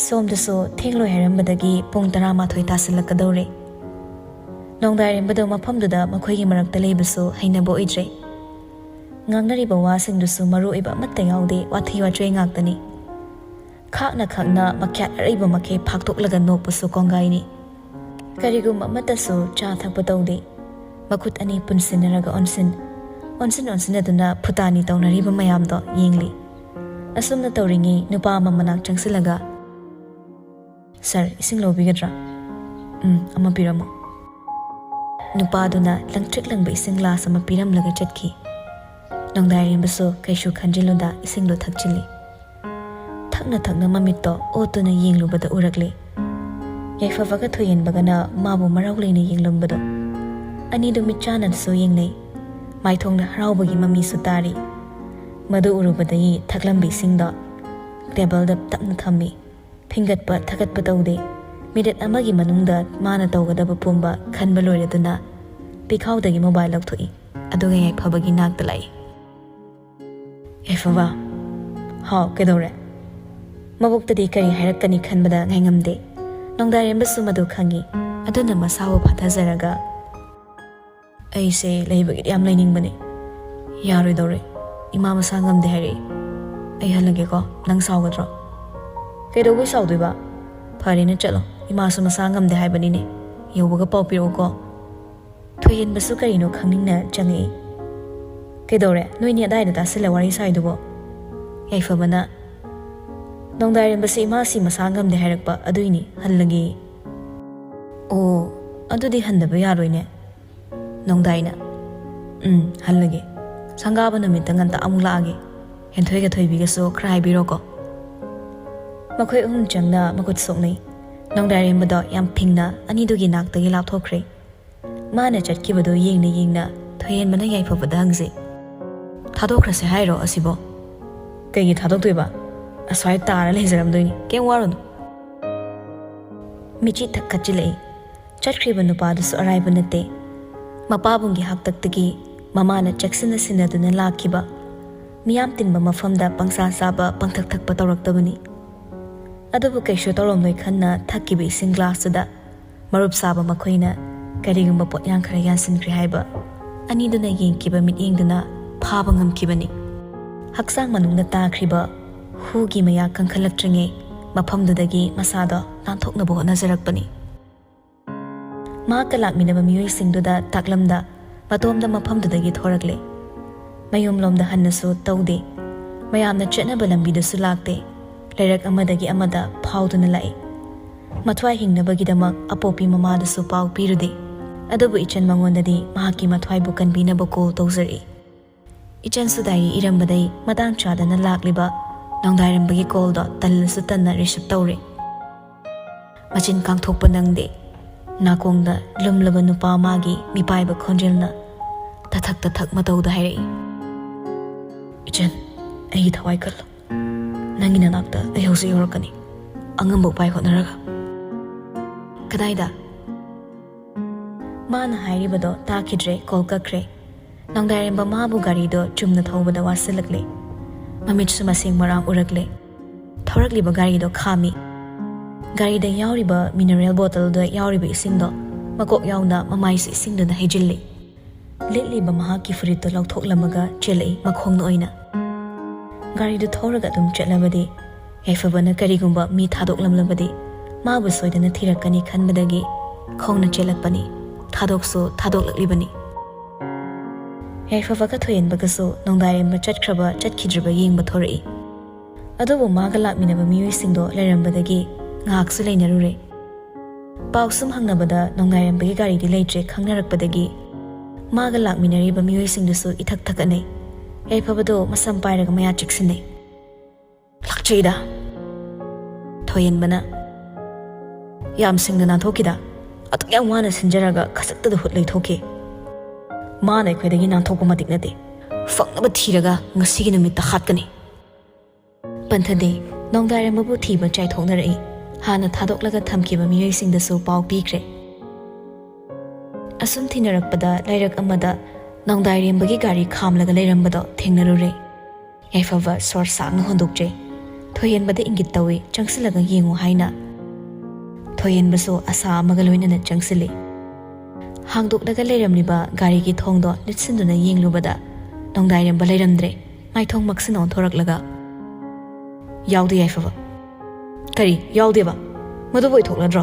ꯁꯣꯝꯗꯁꯨ ꯊꯦꯡꯂꯣꯏ ꯍꯥꯏꯔꯝꯕꯗꯒꯤ ꯄꯨꯡ ꯇꯔꯥꯃꯥꯊꯣꯏ ꯇꯥꯁꯤꯜꯂꯛꯀꯗꯧꯔꯦ꯫ ꯅꯣꯡꯗꯥꯏꯔꯦꯝꯕꯗꯣ ꯃꯐꯝꯗꯨꯗ ꯃꯈꯣꯏꯒꯤ ꯃꯔꯛꯇ ꯂꯩꯕꯁꯨ ꯍꯩꯅꯕ ꯑꯣꯏꯗ꯭ꯔꯦ꯫ ꯉꯥꯡꯅꯔꯤꯕ ꯋꯥꯁꯤꯡꯗꯨꯁꯨ ꯃꯔꯨ ꯑꯣꯏꯕ ꯑꯃꯠꯇ ꯌꯥꯎꯗꯦ, ꯋꯥꯊꯤ ꯋꯥꯆꯣꯏ ꯉꯥꯛꯇꯅꯤ꯫ ꯈꯥꯛꯅ ꯈꯥꯛꯅ ꯃꯈ꯭ꯌꯥꯠ ꯑꯔꯩꯕ ꯃꯈꯩ ꯐꯥꯛꯇꯣꯛꯂꯒ ꯅꯣꯛꯄꯁꯨ ꯀꯣꯡꯒꯥꯏꯅꯤ꯫ ꯀꯔꯤꯒꯨꯝꯕ ꯑꯃꯠꯇꯁꯨ ꯆꯥ ꯊꯛꯄ ꯇꯧꯗꯦ꯫ ꯃꯈꯨꯠ ꯑꯅꯤ ꯄꯨꯟꯁꯤꯟꯅꯔꯒ ꯑꯣꯟꯁꯤꯟ ꯑꯣꯟꯁꯤꯟ ꯑꯣꯟꯁꯤꯟꯅꯗꯨꯅ ꯐꯨꯇꯥꯅꯤ ꯇꯧꯅꯔꯤꯕ ꯃꯌꯥꯝꯗꯣ ꯌꯦꯡꯂꯤ꯫ ꯑꯁꯨꯝꯅ ꯇꯧꯔꯤꯉꯩ ꯅꯨꯄꯥ ꯑꯃ ꯃꯅꯥꯛ ꯆꯪꯁꯤꯜꯂꯒ, "ꯁꯥꯔ, ꯏꯁꯤꯡ ꯂꯧꯕꯤꯒꯗ꯭ꯔꯥ?" "ꯎꯝ, ꯑꯃ ꯄꯤꯔꯝꯃꯣ꯫" ꯅꯨꯄꯥꯗꯨꯅ ꯂꯪꯇ꯭ꯔꯤꯛ ꯂꯪꯕ ꯏꯁꯤꯡ ꯒ꯭ꯂꯥꯁ ꯑꯃ ꯄꯤꯔꯝꯂꯒ ꯆꯠꯈꯤ꯫ ꯅꯣꯡꯗꯥꯏꯔꯦꯝꯕꯁꯨ ꯀꯩꯁꯨ ꯈꯟꯖꯤꯜꯂꯨꯗ ꯏꯁꯤꯡꯗꯣ ꯊꯛꯆꯤꯜꯂꯤ꯫ ꯊꯛꯅ ꯊꯛꯅ ꯃꯃꯤꯠꯇꯣ ꯑꯣꯠꯇꯨꯅ ꯌꯦꯡꯂꯨꯕꯗ ꯎꯔꯛꯂꯦ꯫ ꯌꯥꯏꯐꯕꯒ ꯊꯣꯏꯍꯦꯟꯕꯒꯅ ꯃꯥꯕꯨ ꯃꯔꯧ ꯂꯩꯅ ꯌꯦꯡꯂꯝꯕꯗꯣ꯫ ꯑꯅꯤꯗꯨ ꯃꯤꯠꯆꯥꯟꯅꯅꯁꯨ ꯌꯦꯡꯅꯩ꯫ ꯃꯥꯏꯊꯣꯡꯗ ꯍꯔꯥꯎꯕꯒꯤ ꯃꯃꯤꯁꯨ ꯇꯥꯔꯤ꯫ ꯃꯗꯨ ꯎꯔꯨꯕꯗꯒꯤ ꯊꯛꯂꯝꯕ ꯏꯁꯤꯡꯗꯣ ꯇꯦꯕꯜꯗ ꯇꯞꯅ ꯊꯝꯃꯤ꯫ ꯐꯤꯡꯒꯠꯄ ꯊꯀꯠꯄ ꯇꯧꯗꯦ꯫ ꯃꯤꯅꯤꯠ ꯑꯃꯒꯤ ꯃꯅꯨꯡꯗ ꯃꯥꯅ ꯇꯧꯒꯗꯕ ꯄꯨꯝꯕ ꯈꯟꯕ ꯂꯣꯏꯔꯗꯨꯅ ꯄꯤꯈꯥꯎꯗꯒꯤ ꯃꯣꯕꯥꯏꯜ ꯂꯧꯊꯣꯛꯏ꯫ ꯑꯗꯨꯒ ꯌꯥꯏꯐꯕꯒꯤ ꯅꯥꯛꯇ ꯂꯥꯛꯏ꯫ "ꯌꯥꯏꯐꯕ꯫" "ꯍꯥꯎ, ꯀꯩꯗꯧꯔꯦ?" ꯃꯕꯣꯛꯇꯗꯤ ꯀꯔꯤ ꯍꯥꯏꯔꯛꯀꯅꯤ ꯈꯟꯕꯗ ꯉꯥꯏꯉꯝꯗꯦ꯫ ꯅꯣꯡꯗꯥꯏꯔꯦꯝꯕꯁꯨ ꯃꯗꯨ ꯈꯪꯏ꯫ ꯑꯗꯨꯅ ꯃꯁꯥꯕꯨ ꯐꯥꯊꯖꯔꯒ, "ꯑꯩꯁꯦ ꯂꯩꯕꯒꯤꯗꯤ ꯌꯥꯝ ꯂꯩꯅꯤꯡꯕꯅꯦ꯫ ꯌꯥꯔꯣꯏꯗꯧꯔꯦ꯫ ꯏꯃꯥ ꯃꯁꯥ ꯉꯝꯗꯦ ꯍꯥꯏꯔꯛꯏ꯫ ꯑꯩ ꯍꯜꯂꯒꯦꯀꯣ꯫ ꯅꯪ ꯁꯥꯎꯒꯗ꯭ꯔꯣ?" "ꯀꯩꯗꯧꯕꯩ ꯁꯥꯎꯗꯣꯏꯕ? ꯐꯔꯦꯅꯦ, ꯆꯠꯂꯣ꯫ ꯏꯃꯥꯁꯨ ꯃꯁꯥ ꯉꯝꯗꯦ ꯍꯥꯏꯕꯅꯤꯅꯦ꯫ ꯌꯧꯕꯒ ꯄꯥꯎ ꯄꯤꯔꯛꯎꯀꯣ꯫" ꯊꯣꯏꯍꯦꯟꯕꯁꯨ ꯀꯔꯤꯅꯣ ꯈꯪꯅꯤꯡꯅ ꯆꯪꯉꯛꯏ꯫ "ꯀꯩꯗꯧꯔꯦ? ꯅꯣꯏꯅꯤ ꯑꯗꯥꯏꯗ ꯇꯥꯁꯤꯜꯂ ꯋꯥꯔꯤ ꯁꯥꯏꯗꯨꯕꯣ?" ꯌꯥꯏꯐꯕꯅ, "ꯅꯣꯡꯗꯥꯏꯔꯦꯝꯕꯁꯦ ꯏꯃꯥꯁꯤ ꯃꯁꯥ ꯉꯝꯗꯦ ꯍꯥꯏꯔꯛꯄ ꯑꯗꯨꯏꯅꯤ, ꯍꯜꯂꯒꯦ꯫" "ꯑꯣ, ꯑꯗꯨꯗꯤ ꯍꯟꯗꯕ ꯌꯥꯔꯣꯏꯅꯦ꯫" ꯅꯣꯡꯗꯥꯏꯅ, "ꯎꯝ, ꯍꯜꯂꯒꯦ꯫ ꯁꯪꯒꯥꯕ ꯅꯨꯃꯤꯠꯇ ꯉꯟꯇ ꯑꯃꯨꯛ ꯂꯥꯛꯑꯒꯦ꯫ ꯍꯦꯟꯊꯣꯏꯒ ꯊꯣꯏꯕꯤꯒꯁꯨ ꯈꯔ ꯍꯥꯏꯕꯤꯔꯣꯀꯣ꯫" ꯃꯈꯣꯏ ꯑꯍꯨꯝ ꯆꯪꯅ ꯃꯈꯨꯠ ꯁꯣꯛꯅꯩ꯫ ꯅꯣꯡꯗꯥꯏꯔꯦꯝꯕꯗꯣ ꯌꯥꯝ ꯐꯤꯡꯅ ꯑꯅꯤꯗꯨꯒꯤ ꯅꯥꯛꯇꯒꯤ ꯂꯥꯞꯊꯣꯛꯈ꯭ꯔꯦ꯫ ꯃꯥꯅ ꯆꯠꯈꯤꯕꯗꯨ ꯌꯦꯡꯅ ꯌꯦꯡꯅ ꯊꯣꯏꯍꯦꯟꯕꯅ ꯌꯥꯏꯐꯕꯗ ꯍꯪꯖꯩ, "ꯊꯥꯗꯣꯛꯈ꯭ꯔꯁꯦ ꯍꯥꯏꯔꯣ ꯑꯁꯤꯕꯣ?" "ꯀꯩꯒꯤ ꯊꯥꯗꯣꯛꯇꯣꯏꯕ? ꯑꯁ꯭ꯋꯥꯏ ꯇꯥꯔ ꯂꯩꯖꯔꯝꯗꯣꯏꯅꯤ, ꯀꯩꯝ ꯋꯥꯔꯨꯅꯨ꯫" ꯃꯤꯆꯤ ꯊꯛ ꯈꯠꯆꯤꯜꯂꯛꯏ꯫ ꯆꯠꯈ꯭ꯔꯤꯕ ꯅꯨꯄꯥꯗꯨꯁꯨ ꯑꯔꯥꯏꯕ ꯅꯠꯇꯦ꯫ ꯃꯄꯥꯕꯨꯡꯒꯤ ꯍꯥꯛꯇꯛꯇꯒꯤ ꯃꯃꯥꯅ ꯆꯦꯛꯁꯤꯟꯅ ꯁꯤꯟꯅꯗꯨꯅ ꯂꯥꯛꯈꯤꯕ꯫ ꯃꯤꯌꯥꯝ ꯇꯤꯟꯕ ꯃꯐꯝꯗ ꯄꯪꯆꯥ ꯆꯥꯕ, ꯄꯪꯊꯛ ꯊꯛꯄ ꯇꯧꯔꯛꯇꯕꯅꯤ꯫ ꯑꯗꯨꯕꯨ ꯀꯩꯁꯨ ꯇꯧꯔꯝꯂꯣꯏ ꯈꯟꯅ ꯊꯛꯈꯤꯕ ꯏꯁꯤꯡ ꯒ꯭ꯂꯥꯁꯇꯨꯗ ꯃꯔꯨꯞ ꯁꯥꯕ ꯃꯈꯣꯏꯅ ꯀꯔꯤꯒꯨꯝꯕ ꯄꯣꯠꯌꯥꯟ ꯈꯔ ꯌꯥꯟꯁꯤꯟꯈ꯭ꯔꯦ ꯍꯥꯏꯕ ꯑꯅꯤꯗꯨꯅ ꯌꯦꯡꯈꯤꯕ ꯃꯤꯠꯌꯦꯡꯗꯨꯅ ꯐꯥꯕ ꯉꯝꯈꯤꯕꯅꯤ꯫ ꯍꯛꯆꯥꯡ ꯃꯅꯨꯡꯗ ꯇꯥꯈ꯭ꯔꯤꯕ ꯍꯨꯒꯤ ꯃꯌꯥ ꯀꯟꯈꯠꯂꯛꯇ꯭ꯔꯤꯉꯩ ꯃꯐꯝꯗꯨꯗꯒꯤ ꯃꯁꯥꯗꯣ ꯅꯥꯟꯊꯣꯛꯅꯕ ꯍꯣꯠꯅꯖꯔꯛꯄꯅꯤ꯫ ꯃꯍꯥꯛꯀ ꯂꯥꯛꯃꯤꯟꯅꯕ ꯃꯤꯑꯣꯏꯁꯤꯡꯗꯨꯗ ꯇꯥꯛꯂꯝꯗ ꯃꯇꯣꯝꯗ ꯃꯐꯝꯗꯨꯗꯒꯤ ꯊꯣꯔꯛꯂꯦ꯫ ꯃꯌꯨꯝꯂꯣꯝꯗ ꯍꯟꯅꯁꯨ ꯇꯧꯗꯦ꯫ ꯃꯌꯥꯝꯅ ꯆꯠꯅꯕ ꯂꯝꯕꯤꯗꯁꯨ ꯂꯥꯛꯇꯦ꯫ ꯂꯩꯔꯛ ꯑꯃꯗꯒꯤ ꯑꯃꯗ ꯐꯥꯎꯗꯨꯅ ꯂꯥꯛꯏ꯫ ꯃꯊ꯭ꯋꯥꯏ ꯍꯤꯡꯅꯕꯒꯤꯗꯃꯛ ꯑꯄꯣꯛꯄꯤ ꯃꯃꯥꯗꯁꯨ ꯄꯥꯎ ꯄꯤꯔꯨꯗꯦ꯫ ꯑꯗꯨꯕꯨ ꯏꯆꯟ ꯃꯉꯣꯟꯗꯗꯤ ꯃꯍꯥꯛꯀꯤ ꯃꯊ꯭ꯋꯥꯏꯕꯨ ꯀꯟꯕꯤꯅꯕ ꯀꯣꯜ ꯇꯧꯖꯔꯛꯏ꯫ ꯏꯆꯟꯁꯨ ꯗꯥꯏꯔꯤ ꯏꯔꯝꯕꯗꯩ ꯃꯇꯥꯡ ꯆꯥꯗꯅ ꯂꯥꯛꯂꯤꯕ ꯅꯣꯡꯗꯥꯏꯔꯝꯕꯒꯤ ꯀꯣꯜꯗꯣ ꯇꯜꯂꯁꯨ ꯇꯟꯅ ꯔꯤꯁꯤꯞ ꯇꯧꯔꯦ꯫ ꯃꯆꯤꯟ ꯀꯥꯡꯊꯣꯛꯄ ꯅꯪꯗꯦ꯫ ꯅꯥꯀꯣꯡꯗ ꯂꯨꯝꯂꯕ ꯅꯨꯄꯥ ꯑꯃꯒꯤ ꯃꯤꯄꯥꯏꯕ ꯈꯣꯟꯖꯦꯜꯅ ꯇꯊꯛ ꯇꯊꯛ ꯃꯇꯧꯗ ꯍꯥꯏꯔꯛꯏ, "ꯏꯆꯟ, ꯑꯩꯒꯤ ꯊꯋꯥꯏ ꯀꯜꯂꯣ꯫ ꯅꯪꯒꯤ ꯅꯅꯥꯛꯇ ꯑꯩ ꯍꯧꯖꯤꯛ ꯌꯧꯔꯛꯀꯅꯤ꯫ ꯑꯉꯝꯕ ꯎꯄꯥꯏ ꯍꯣꯠꯅꯔꯒ꯫" "ꯀꯗꯥꯏꯗ?" ꯃꯥꯅ ꯍꯥꯏꯔꯤꯕꯗꯣ ꯇꯥꯈꯤꯗ꯭ꯔꯦ, ꯀꯣꯜ ꯀꯛꯈ꯭ꯔꯦ꯫ ꯅꯣꯡꯗꯥꯏꯔꯦꯝꯕ ꯃꯥꯕꯨ ꯒꯥꯔꯤꯗꯣ ꯆꯨꯝꯅ ꯊꯧꯕꯗ ꯋꯥꯁꯤꯜꯂꯛꯂꯦ꯫ ꯃꯃꯤꯠꯁꯨ ꯃꯁꯦꯡ ꯃꯔꯥꯡ ꯎꯔꯛꯂꯦ꯫ ꯊꯧꯔꯛꯂꯤꯕ ꯒꯥꯔꯤꯗꯣ ꯈꯥꯝꯃꯤ꯫ ꯒꯥꯔꯤꯗ ꯌꯥꯎꯔꯤꯕ ꯃꯤꯅꯔꯦꯜ ꯕꯣꯇꯜꯗ ꯌꯥꯎꯔꯤꯕ ꯏꯁꯤꯡꯗꯣ ꯃꯀꯣꯛ ꯌꯥꯎꯅ ꯃꯃꯥꯏꯁꯤ ꯏꯁꯤꯡꯗꯨꯅ ꯍꯩꯖꯤꯜꯂꯤ꯫ ꯂꯤꯠꯂꯤꯕ ꯃꯍꯥꯛꯀꯤ ꯐꯨꯔꯤꯠꯇꯣ ꯂꯧꯊꯣꯛꯂꯝꯃꯒ ꯆꯦꯜꯂꯛꯏ ꯃꯈꯣꯡꯅ ꯑꯣꯏꯅ꯫ ꯒꯥꯔꯤꯗꯨ ꯊꯧꯔꯒ ꯑꯗꯨꯝ ꯆꯠꯂꯕꯗꯤ ꯌꯥꯏꯐꯕꯅ ꯀꯔꯤꯒꯨꯝꯕ ꯃꯤ ꯊꯥꯗꯣꯛꯂꯝꯂꯕꯗꯤ ꯃꯥꯕꯨ ꯁꯣꯏꯗꯅ ꯊꯤꯔꯛꯀꯅꯤ ꯈꯟꯕꯗꯒꯤ ꯈꯣꯡꯅ ꯆꯦꯜꯂꯛꯄꯅꯤ꯫ ꯊꯥꯗꯣꯛꯁꯨ ꯊꯥꯗꯣꯛꯂꯛꯂꯤꯕꯅꯤ꯫ ꯌꯥꯏꯐꯕꯒ ꯊꯣꯏꯍꯦꯟꯕꯒꯁꯨ ꯅꯣꯡꯗꯥꯏꯔꯦꯝꯕ ꯆꯠꯈ꯭ꯔꯕ ꯆꯠꯈꯤꯗ꯭ꯔꯤꯕ ꯌꯦꯡꯕ ꯊꯣꯔꯛꯏ꯫ ꯑꯗꯨꯕꯨ ꯃꯥꯒ ꯂꯥꯛꯃꯤꯟꯅꯕ ꯃꯤꯑꯣꯏꯁꯤꯡꯗꯣ ꯂꯩꯔꯝꯕꯗꯒꯤ ꯉꯥꯏꯍꯥꯛꯁꯨ ꯂꯩꯅꯔꯨꯔꯦ꯫ ꯄꯥꯎ ꯁꯨꯝ ꯍꯪꯅꯕꯗ ꯅꯣꯡꯗꯥꯏꯔꯦꯝꯕꯒꯤ ꯒꯥꯔꯤꯗꯤ ꯂꯩꯇ꯭ꯔꯦ ꯈꯪꯅꯔꯛꯄꯗꯒꯤ ꯃꯥꯒ ꯂꯥꯛꯃꯤꯟꯅꯔꯤꯕ ꯃꯤꯑꯣꯏꯁꯤꯡꯗꯨꯁꯨ ꯏꯊꯛ ꯊꯛꯀꯠꯅꯩ꯫ ꯌꯥꯏꯐꯕꯗꯣ ꯃꯁꯝ ꯄꯥꯏꯔꯒ ꯃꯌꯥ ꯆꯤꯛꯁꯤꯟꯅꯩ꯫ "ꯂꯥꯛꯆꯩꯗ꯫" ꯊꯣꯏꯍꯦꯟꯕꯅ, "ꯌꯥꯝ ꯁꯤꯡꯅ ꯅꯥꯟꯊꯣꯛꯈꯤꯗ꯫ ꯑꯗꯨꯛ ꯌꯥꯝ ꯋꯥꯅ ꯁꯤꯟꯖꯔꯒ ꯈꯖꯛꯇꯗ ꯍꯨꯠ ꯂꯩꯊꯣꯛꯈꯤ꯫ ꯃꯥꯅ ꯑꯩꯈꯣꯏꯗꯒꯤ ꯅꯥꯟꯊꯣꯛꯄ ꯃꯇꯤꯛ ꯅꯠꯇꯦ꯫ ꯐꯪꯅꯕ ꯊꯤꯔꯒ ꯉꯁꯤꯒꯤ ꯅꯨꯃꯤꯠꯇ ꯍꯥꯠꯀꯅꯤ꯫" ꯄꯟꯊꯗꯦ꯫ ꯅꯣꯡꯗꯥꯏꯔꯦꯝꯕꯕꯨ ꯊꯤꯕ ꯆꯥꯏꯊꯣꯛꯅꯔꯛꯏ꯫ ꯍꯥꯟꯅ ꯊꯥꯗꯣꯛꯂꯒ ꯊꯝꯈꯤꯕ ꯃꯤꯑꯣꯏꯁꯤꯡꯗꯁꯨ ꯄꯥꯎ ꯄꯤꯈ꯭ꯔꯦ꯫ ꯑꯁꯨꯝ ꯊꯤꯅꯔꯛꯄꯗ ꯂꯩꯔꯛ ꯑꯃꯗ ꯅꯣꯡꯗꯥꯏꯔꯦꯝꯕꯒꯤ ꯒꯥꯔꯤ ꯈꯥꯝꯂꯒ ꯂꯩꯔꯝꯕꯗꯣ ꯊꯦꯡꯅꯔꯨꯔꯦ꯫ ꯌꯥꯏꯐꯕ ꯁꯣꯔ ꯁꯥꯡꯅ ꯍꯣꯟꯗꯣꯛꯆꯩ꯫ ꯊꯣꯏꯍꯦꯟꯕꯗ ꯏꯪꯒꯤꯠ ꯇꯧꯏ, "ꯆꯪꯁꯤꯜꯂꯒ ꯌꯦꯡꯉꯨ" ꯍꯥꯏꯅ꯫ ꯊꯣꯏꯍꯦꯟꯕꯁꯨ ꯑꯁꯥ ꯑꯃꯒ ꯂꯣꯏꯅꯅ ꯆꯪꯁꯤꯜꯂꯤ꯫ ꯍꯥꯡꯗꯣꯛꯂꯒ ꯂꯩꯔꯝꯂꯤꯕ ꯒꯥꯔꯤꯒꯤ ꯊꯣꯡꯗꯣ ꯂꯤꯠꯁꯤꯟꯗꯨꯅ ꯌꯦꯡꯂꯨꯕꯗ ꯅꯣꯡꯗꯥꯏꯔꯦꯝꯕ ꯂꯩꯔꯝꯗ꯭ꯔꯦ꯫ ꯃꯥꯏꯊꯣꯡ ꯃꯛꯁꯤꯟꯅ ꯑꯣꯟꯊꯣꯔꯛꯂꯒ, "ꯌꯥꯎꯗꯦ ꯌꯥꯏꯐꯕ꯫" "ꯀꯔꯤ ꯌꯥꯎꯗꯦꯕ? ꯃꯗꯨꯕꯨ ꯑꯣꯏꯊꯣꯛꯂꯗ꯭ꯔꯣ?"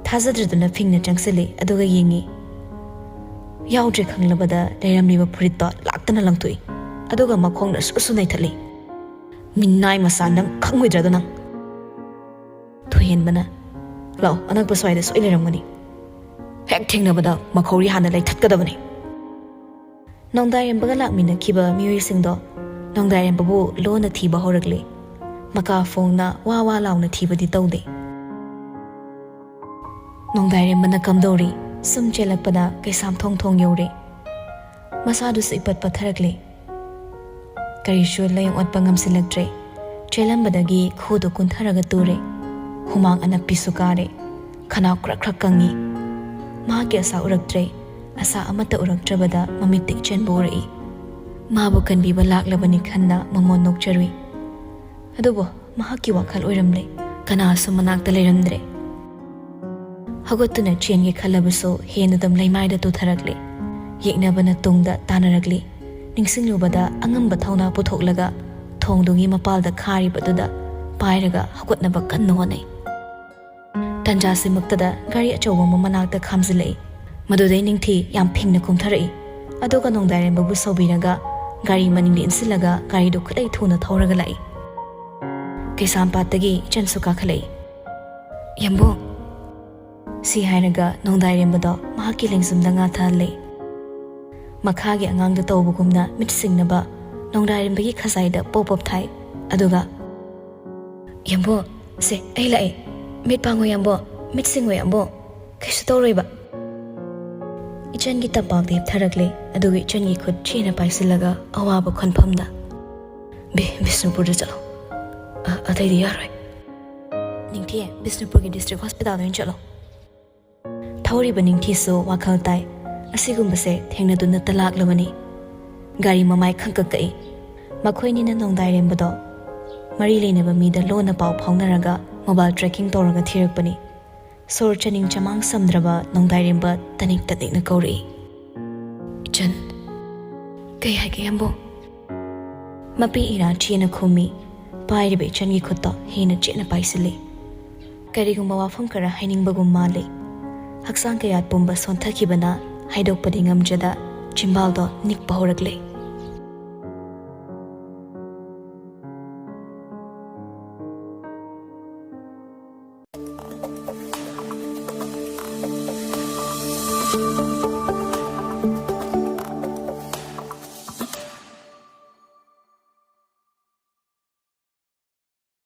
ꯊꯥꯖꯗ꯭ꯔꯗꯨꯅ ꯐꯤꯡꯅ ꯆꯪꯁꯤꯜꯂꯤ, ꯑꯗꯨꯒ ꯌꯦꯡꯉꯤ꯫ ꯌꯥꯎꯗ꯭ꯔꯦ ꯈꯪꯂꯕꯗ ꯂꯩꯔꯝꯂꯤꯕ ꯐꯨꯔꯤꯠꯇꯣ ꯂꯥꯛꯇꯅ ꯂꯪꯊꯣꯛꯏ, ꯑꯗꯨꯒ ꯃꯈꯣꯡꯅ ꯁꯨꯔꯁꯨ ꯅꯩꯊꯠꯂꯤ꯫ "ꯃꯤꯅꯥꯏ ꯃꯆꯥ, ꯅꯪ ꯈꯪꯉꯣꯏꯗ꯭ꯔꯥꯗꯣ ꯅꯪ?" ꯊꯣꯏꯍꯦꯟꯕꯅ, "ꯂꯥꯛꯑꯣ, ꯑꯅꯛꯄ ꯁ꯭ꯋꯥꯏꯗ ꯁꯣꯏ ꯂꯩꯔꯝꯒꯅꯤ꯫ ꯍꯦꯛ ꯊꯦꯡꯅꯕꯗ ꯃꯈꯧꯔꯤ ꯍꯥꯟꯅ ꯂꯩꯊꯠꯀꯗꯕꯅꯤ꯫" ꯅꯣꯡꯗꯥꯏꯔꯦꯝꯕꯒ ꯂꯥꯛꯃꯤꯟꯅꯈꯤꯕ ꯃꯤꯑꯣꯏꯁꯤꯡꯗꯣ ꯅꯣꯡꯗꯥꯏꯔꯦꯝꯕꯕꯨ ꯂꯣꯟꯅ ꯊꯤꯕ ꯍꯧꯔꯛꯂꯤ꯫ ꯃꯀꯥ ꯐꯣꯡꯅ ꯋꯥ ꯋꯥ ꯂꯥꯎꯅ ꯊꯤꯕꯗꯤ ꯇꯧꯗꯦ꯫ ꯅꯣꯡꯗꯥꯏꯔꯦꯝꯕꯅ ꯀꯝꯗꯧꯔꯤ? ꯁꯨꯝ ꯆꯦꯜꯂꯛꯄꯗ ꯀꯩꯁꯥꯝꯊꯣꯡ ꯊꯣꯡ ꯌꯧꯔꯦ꯫ ꯃꯁꯥꯗꯨꯁꯨ ꯏꯄꯠ ꯄꯠꯊꯔꯛꯂꯦ꯫ ꯀꯔꯤꯁꯨ ꯂꯥꯏꯌꯣꯡ ꯑꯣꯠꯄ ꯉꯝꯁꯤꯜꯂꯛꯇ꯭ꯔꯦ꯫ ꯆꯦꯜꯂꯝꯕꯗꯒꯤ ꯈꯨꯗꯨ ꯀꯨꯟꯊꯔꯒ ꯇꯨꯔꯦ꯫ ꯍꯨꯃꯥꯡ ꯑꯅꯞꯄꯤꯁꯨ ꯀꯥꯔꯦ꯫ ꯈꯅꯥꯎ ꯈ꯭ꯔꯛ ꯈ꯭ꯔꯛ ꯀꯪꯉꯤ꯫ ꯃꯍꯥꯛꯀꯤ ꯑꯁꯥ ꯎꯔꯛꯇ꯭ꯔꯦ꯫ ꯑꯁꯥ ꯑꯃꯠꯇ ꯎꯔꯛꯇ꯭ꯔꯕꯗ ꯃꯃꯤꯠꯇ ꯏꯆꯦꯟꯕ ꯎꯔꯛꯏ꯫ ꯃꯥꯕꯨ ꯀꯟꯕꯤꯕ ꯂꯥꯛꯂꯕꯅꯤ ꯈꯟꯅ ꯃꯃꯣꯟ ꯅꯣꯛꯆꯔꯨꯏ꯫ ꯑꯗꯨꯕꯨ ꯃꯍꯥꯛꯀꯤ ꯋꯥꯈꯜ ꯑꯣꯏꯔꯝꯂꯦ꯫ ꯀꯅꯥꯁꯨ ꯃꯅꯥꯛꯇ ꯂꯩꯔꯝꯗ꯭ꯔꯦ꯫ ꯍꯧꯒꯠꯇꯨꯅ ꯆꯦꯟꯒꯦ ꯈꯜꯂꯕꯁꯨ ꯍꯦꯟꯗꯨꯗ ꯂꯩꯃꯥꯏꯗ ꯇꯨꯊꯔꯛꯂꯦ꯫ ꯌꯦꯛꯅꯕꯅ ꯇꯨꯡꯗ ꯇꯥꯅꯔꯛꯂꯤ꯫ ꯅꯤꯡꯁꯤꯡꯂꯨꯕꯗ ꯑꯉꯝꯕ ꯊꯧꯅꯥ ꯄꯨꯊꯣꯛꯂꯒ ꯊꯣꯡꯗꯨꯒꯤ ꯃꯄꯥꯜꯗ ꯈꯥꯔꯤꯕꯗꯨꯗ ꯄꯥꯏꯔꯒ ꯍꯧꯒꯠꯅꯕ ꯀꯟꯅ ꯍꯣꯠꯅꯩ꯫ ꯇꯟꯖꯥꯁꯤꯃꯛꯇꯗ ꯒꯥꯔꯤ ꯑꯆꯧꯕ ꯑꯃ ꯃꯅꯥꯛꯇ ꯈꯥꯝꯖꯤꯜꯂꯛꯏ꯫ ꯃꯗꯨꯗꯩ ꯅꯤꯡꯊꯤ ꯌꯥꯝ ꯐꯤꯡꯅ ꯀꯨꯝꯊꯔꯛꯏ꯫ ꯑꯗꯨꯒ ꯅꯣꯡꯗꯥꯏꯔꯦꯝꯕꯕꯨ ꯁꯧꯕꯤꯔꯒ ꯒꯥꯔꯤ ꯃꯅꯤꯡꯗ ꯏꯟꯁꯤꯜꯂꯒ ꯒꯥꯔꯤꯗꯨ ꯈꯨꯠꯂꯩ ꯊꯨꯅ ꯊꯧꯔꯒ ꯂꯥꯛꯏ꯫ ꯀꯩꯁꯥꯝꯄꯥꯠꯇꯒꯤ ꯏꯆꯟꯁꯨ ꯀꯥꯈꯠꯂꯛꯏ꯫ "ꯌꯥꯝꯕꯨꯡ!" ꯁꯤ ꯍꯥꯏꯔꯒ ꯅꯣꯡꯗꯥꯏꯔꯦꯝꯕꯗꯣ ꯃꯍꯥꯛꯀꯤ ꯂꯦꯡꯖꯨꯝꯗ ꯉꯥꯊꯍꯜꯂꯦ꯫ ꯃꯈꯥꯒꯤ ꯑꯉꯥꯡꯗ ꯇꯧꯕꯒꯨꯝꯅ ꯃꯤꯠ ꯁꯤꯡꯅꯕ ꯅꯣꯡꯗꯥꯏꯔꯦꯝꯕꯒꯤ ꯈꯖꯥꯏꯗ ꯄꯣꯞ ꯄꯣꯞ ꯊꯥꯏ꯫ ꯑꯗꯨꯒ, "ꯌꯥꯝꯕꯨꯡ, ꯁꯦ, ꯑꯩ ꯂꯥꯛꯑꯦ꯫ ꯃꯤꯠ ꯄꯥꯡꯉꯣ ꯌꯥꯝꯕꯨꯡ, ꯃꯤꯠ ꯁꯤꯡꯉꯣ ꯌꯥꯝꯕꯨꯡ, ꯀꯩꯁꯨ ꯇꯧꯔꯣꯏꯕ꯫" ꯏꯆꯟꯒꯤ ꯇꯝꯄꯥꯛꯇ ꯍꯤꯞꯊꯔꯛꯂꯦ, ꯑꯗꯨꯒ ꯏꯆꯟꯒꯤ ꯈꯨꯠ ꯆꯦꯠꯅ ꯄꯥꯏꯁꯤꯜꯂꯒ ꯑꯋꯥꯕ ꯈꯣꯟꯐꯝꯗ, "ꯕꯤ-, ꯕꯤꯁꯅꯨꯄꯨꯔꯗ ꯆꯠꯂꯣ꯫ ꯑ-, ꯑꯇꯩꯗꯤ ꯌꯥꯔꯣꯏ꯫ ꯅꯤꯡꯊꯤ, ꯕꯤꯁꯅꯨꯄꯨꯔꯒꯤ district hospitalꯗ ꯑꯣꯏꯅ ꯆꯠꯂꯣ꯫" ꯊꯧꯔꯤꯕ ꯅꯤꯡꯊꯤꯁꯨ ꯋꯥꯈꯜ ꯇꯥꯏ꯫ ꯑꯁꯤꯒꯨꯝꯕꯁꯦ ꯊꯦꯡꯅꯗꯨꯅ ꯇꯂꯥꯛꯂꯕꯅꯤ꯫ ꯒꯥꯔꯤ ꯃꯃꯥꯏ ꯈꯪꯀꯛ ꯀꯛꯏ꯫ ꯃꯈꯣꯏꯅꯤꯅ ꯅꯣꯡꯗꯥꯏꯔꯦꯝꯕꯗꯣ ꯃꯔꯤ ꯂꯩꯅꯕ ꯃꯤꯗ ꯂꯣꯟꯅ ꯄꯥꯎ ꯐꯥꯎꯅꯔꯒ mobile tracking ꯇꯧꯔꯒ ꯊꯤꯔꯛꯄꯅꯤ꯫ ꯁꯣꯔ ꯆꯅꯤꯡ ꯆꯃꯥꯡ ꯁꯝꯗ꯭ꯔꯕ ꯅꯣꯡꯗꯥꯏꯔꯦꯝꯕ ꯇꯅꯤꯛ ꯇꯅꯤꯛꯅ ꯀꯧꯔꯛꯏ, "ꯏꯆꯟ꯫" "ꯀꯩ ꯍꯥꯏꯒꯦ, ꯌꯥꯝꯕꯨꯡ?" ꯃꯄꯤ ꯏꯔꯥ ꯆꯦꯅ ꯈꯨꯝꯃꯤ꯫ ꯄꯥꯏꯔꯤꯕ ꯏꯆꯟꯒꯤ ꯈꯨꯠꯇꯣ ꯍꯦꯟꯅ ꯆꯦꯠꯅ ꯄꯥꯏꯁꯤꯜꯂꯤ꯫ ꯀꯔꯤꯒꯨꯝꯕ ꯋꯥꯐꯝ ꯈꯔ ꯍꯥꯏꯅꯤꯡꯕꯒꯨꯝ ꯃꯥꯜꯂꯤ꯫ ꯍꯛꯆꯥꯡ ꯀꯌꯥꯠ ꯄꯨꯝꯕ ꯁꯣꯟꯊꯈꯤꯕꯅ ꯍꯥꯏꯗꯣꯛꯄꯗꯤ ꯉꯝꯖꯗ ꯆꯤꯝꯕꯥꯜꯗꯣ ꯅꯤꯛꯄ ꯍꯧꯔꯛꯂꯦ꯫